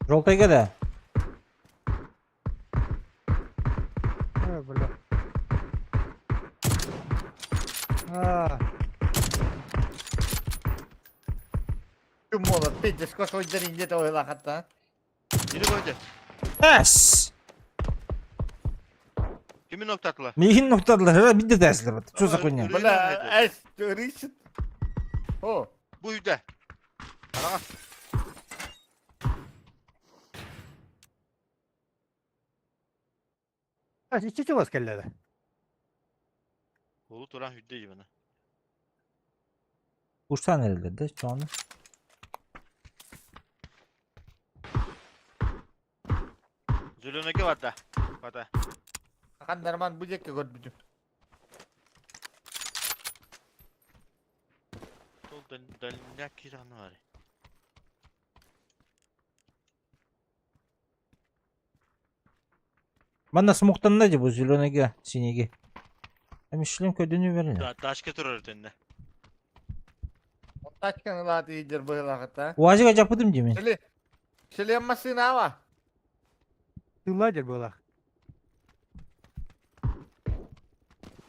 Жолтайга да. Э, бля. Аа, Kim olur? Пиздец, кошойдар инде ойла hatta. Biri koydu. Эс! Kimi noktattılar? Миигин ноктадылар, бир да тәсилер. Что за хуйня? Бля, эс, рисит. О, Bu үйде. Араға. иччи чугас келледе. Olu туран үйде жибана. Курсан эрелер да, чону. Зеленеге барда. Барда. Hakan Derman bu jekke gördüm. Tol dal kirаны бар. Манна смоктанна же бу зеленыйга, синийге. Эми шлем көдүнү берин. Да, ташка турар өтөнне. Тачканы латы идер быһыла хата. Уазига жапыдым деймин. Шили. Шили машина ава. Тылладер была.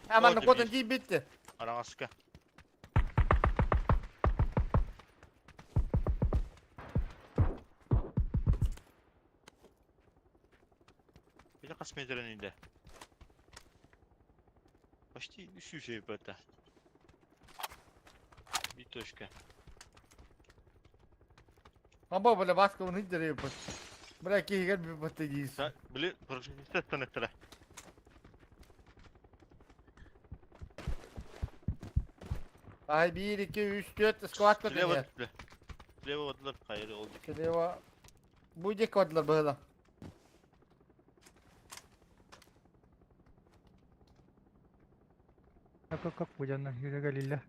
Аман О, котон дебил. тип битти. Арагаска. Bir de kas metreden indi. Почти 300 ебата. Bir точка. Аба бля баска оны идер ебат. Бля кигер bir бат дейс. Са, били, прожектор Ay 1 2 3 4 squat Слева, kötü. бля. Слева отлар, hayır oldu. Слева. Bu jekke отлар быһыла. Как как будянна юрага лилля.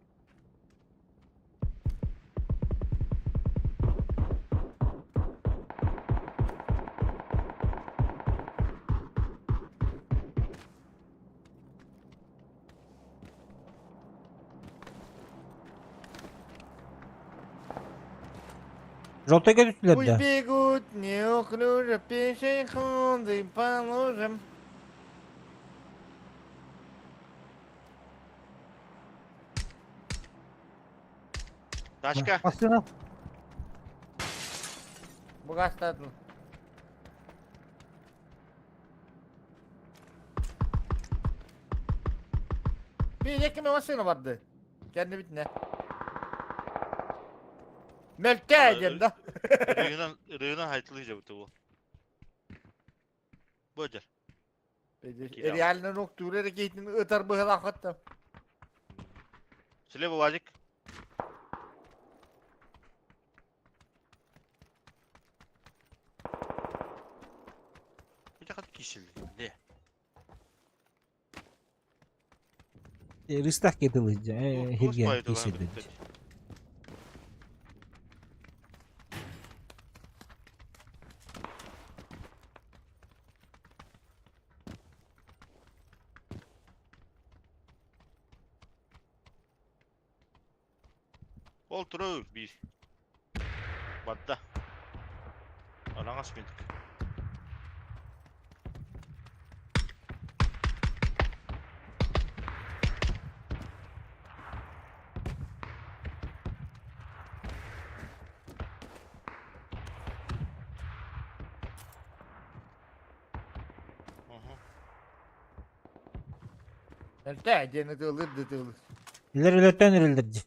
Жолтайга түстүлөр Пусть да. бегут неуклюже пешеходы по лужам. Ташка. Машина. Бугастадын. Bir yakın машина vardı. Kendi bitine. Melke geldi. Rıyından, rıyından haytılıyca bu bu. Бу дьэр. Реально ноктуур эрэ киһитин ытар быһылааххыттан. Слева УАЗик. Бу киселде. Рыстах кетылы хирген киселди. Ол турur bir. Batta. Араҥас минтик. Элтэ диэн ытыалыыр да ытыалыыр. Илер өлөртөн үрүлдүр.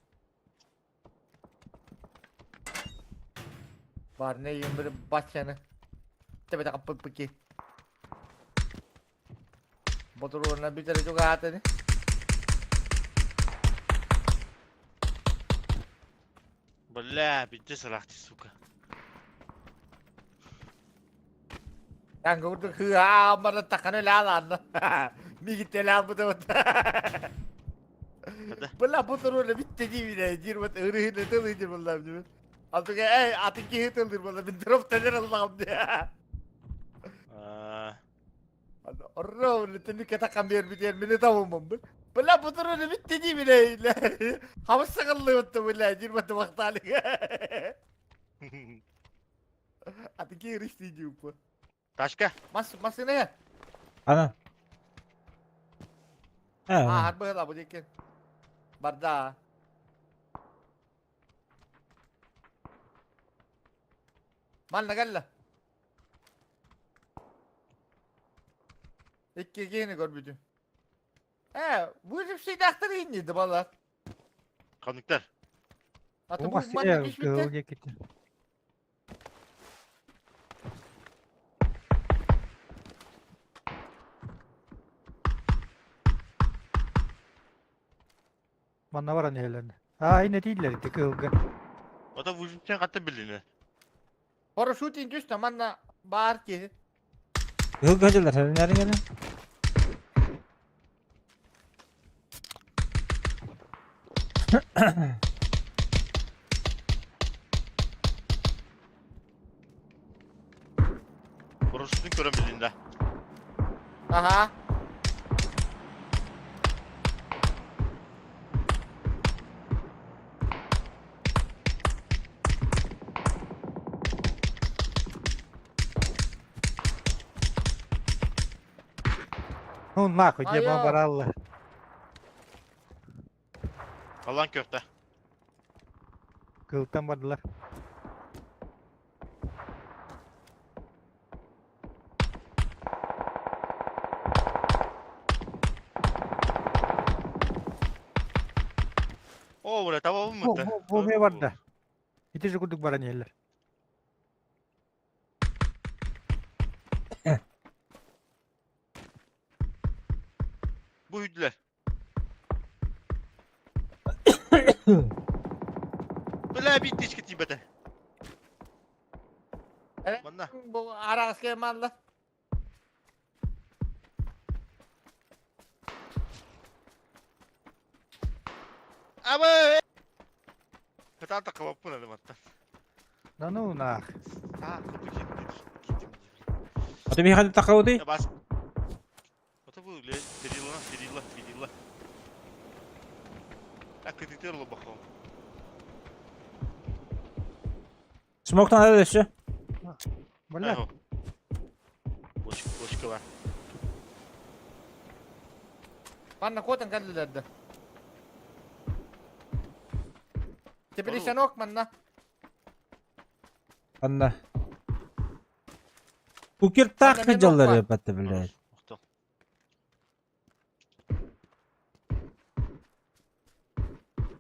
Бар не юм бір баччаны. Тэбэтэ каппыппыки. Ботуруонна бүтэрэ чугаатыны. Бля, пиздец рахти, сука. Kanka курдук хыа бара таканы лаалаанна. Мигитте лаалбыта Хата. Бля ботуруонна битте диибинэ диир бат ырыһын ытылыы диир буоллаам диибин. Алтыга эй атын киһи тыллыыр буолла мин дроп тэлэр аллаҕым диэ. Аа, Орро түнүккэ такан биэрбитигэр мини табыммын. Бля ботуруонна битте диибинэ. Хабыс саҕаллыбытта бля диир бат вахтаалыга. Атын киһи ырыстыы диуппа. Тачка. Мас масына. Ана. Аа А, арбыла бу диэки. Барда. Манна кэллэ. Икки киһини көрбүтүм. Ээ, выжившийдаахтар иһиннийdi балар. Ханныктар. Аты бу манна түспүттэр. Манна баран иһэллэр. Аа, инэ тииллэр ити кыһылга. Ото выживший хатта билинэ. Парашютин түстэ манна баар киһи. Кыһыл көдьүлэр хәриннәриҥ эне. Парашютын көрөн билинде. Аха. Ну нахуй, где Айа. баралла. Алан köfte. Кылтан бардылар. О, бля, таба Бу мыты. бу бу ме барда. Ити же курдук баран иһэллэр. Бу hüdüler. Бля, битти ички тибете. Э? Манна. Бу араҕаска манна. Аба. Хата кабаппын әлі маттан. Да ну нах. Та, куту кетти. Китим. Аты бихады такауды. Я бас. Ото бу ле перила, перила, перила. Так ты лобахом. Смоктан hadi өссө. Бля, Бочка, бочка бар. Манна куотан кэллилэр да. Теперь Ору. сенок манна. Анна. Кукер так Анна, мен жаллар окпа. епатты, блядь. Охто.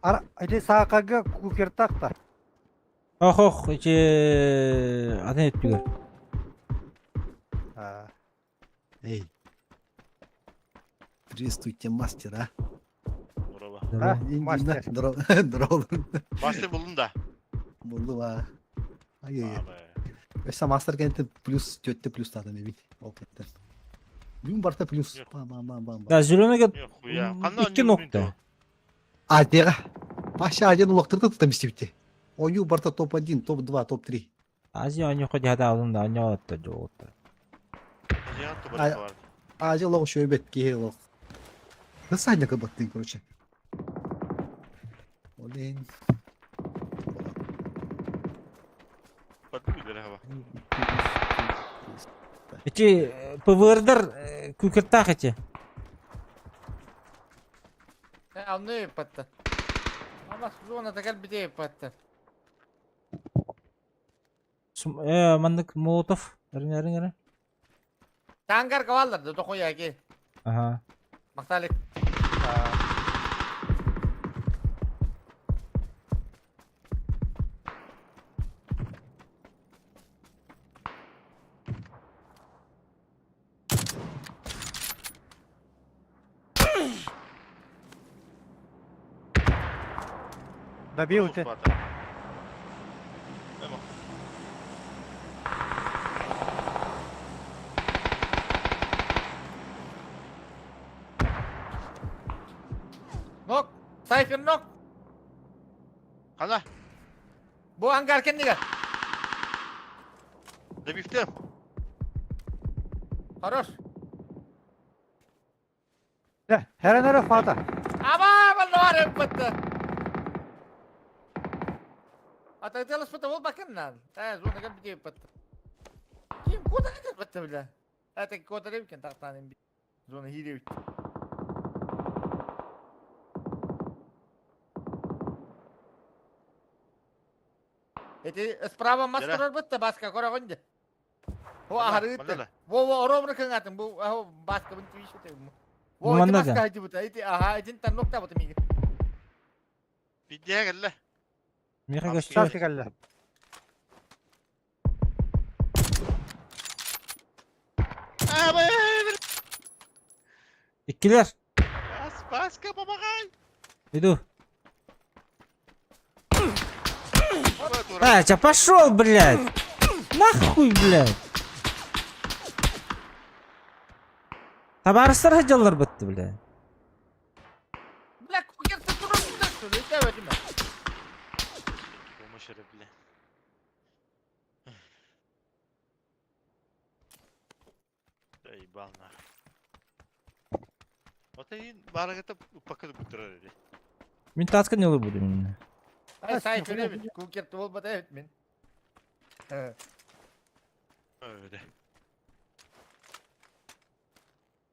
ара ити саакага кукертакта. Ох ох, ичи атын өттүгөр. Аа. Эй. Приветствуйте, мастера. Здорово. А, мастер. Здорово. Здорово. Мастер булдум да. Булдум а. Ай-яй-яй. Абы. Өссө мастер кэнниттэн плюс түөртэ плюстаатым эбит. Ол кэнниттэн. Бүгүн барыта плюс. Yok. Бам-бам-бам-бам. Да, зеленыйга Нихуя. Ханна икки нокта. Азияҕа. Паша Азияны улахтарда тутан истибитэ. Оонньуу барыта топ-1, топ-2, топ-3. Азия оонньуохха дьаһадаабытым да оонньообот дьолуоттар. Азияҕа тубар бар. Азия олох үчүгэй киһи олох. Саня кыбаттын, короче. Олень. Бат билер хаба. Эти ПВРдар күүкэртээх эти. Анны патта. Ама зона такал бите патта. Маннык Молотов. Эрин эрин эрин. Тангар каваллар да тохуя ки. Ага. Макталик. Добил ты. Нема. Нок. Сайфер нок. Ханна. Бу ангар кэннигэр. Добивтем. Хорош. Да, херен фата. Аба, баллар патта. Ата делас патта ол бакын Э, зона кел бите патта. Ким кода кел патта бля. Это кода ревкен тактанын. Зона хире. Эти справа маскарор бытта баска корагонде. О, ахарыты. Во, во, оромры кыңатын бу, ахо баска бын твишете. Во, эти Манна маска да. хати бута, эти ага, этин таннокта бута миги. Бидея келле. Миха Апсы. көстөр. Сашка кэллэ. Абы. Иккилэр. Бас баска помогай. Иду. Аба, дура. А, ча пошел, блядь! Нахуй, блядь! Табарыстар хаджалар бытты, блядь. Бля, кукер ты турун что ли? Это өтүмө. Помощь, бля. Заебал нахуй. Вот и барагата пока бутырар эди. Мин таска не буду мин. Ай, сайфер эбит, кукер тул бата эбит мин. Öyle.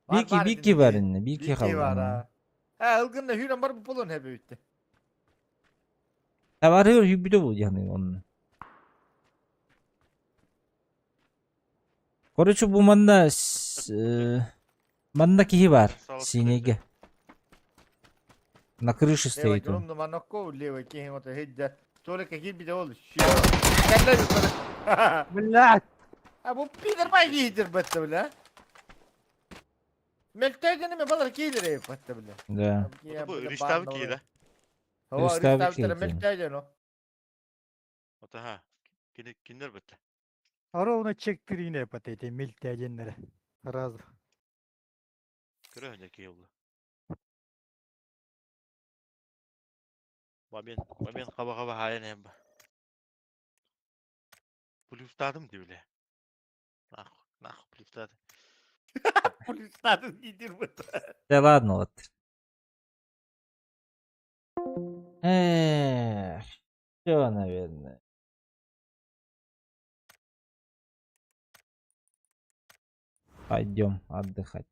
Бики, бики бар инне, бики Бики бар. халды. а. Э, ылгында хүрен бар булун хебе битти. Табары хүбүдө бул яны он. Короче, бу манна манна кихи бар, синеге. На крыше Левый стоит он. турун манокко, левый кихин вот хеджа. Только кир бите ол. Кәллә бит. Блядь. А бу пидор бай кийдир бетти бля. Мелтөйден ме балар кийдир эй бетти бля. Да. Bu Riştav ki да. О, Риштабы Риштабы кийди. мелтөйден о. Ota ha. Kini kinler bitti. Ровно чектирine патете милтәденнәре. Сразу. Көрө önce ki oldu. Бабен, бабен каба каба хайын hem. Плюстадым ди биле. Нахуй, нахуй плюстадым. Плюстадым кийдир бетти. Да ладно вот. Эх, все, наверное. Пойдем отдыхать.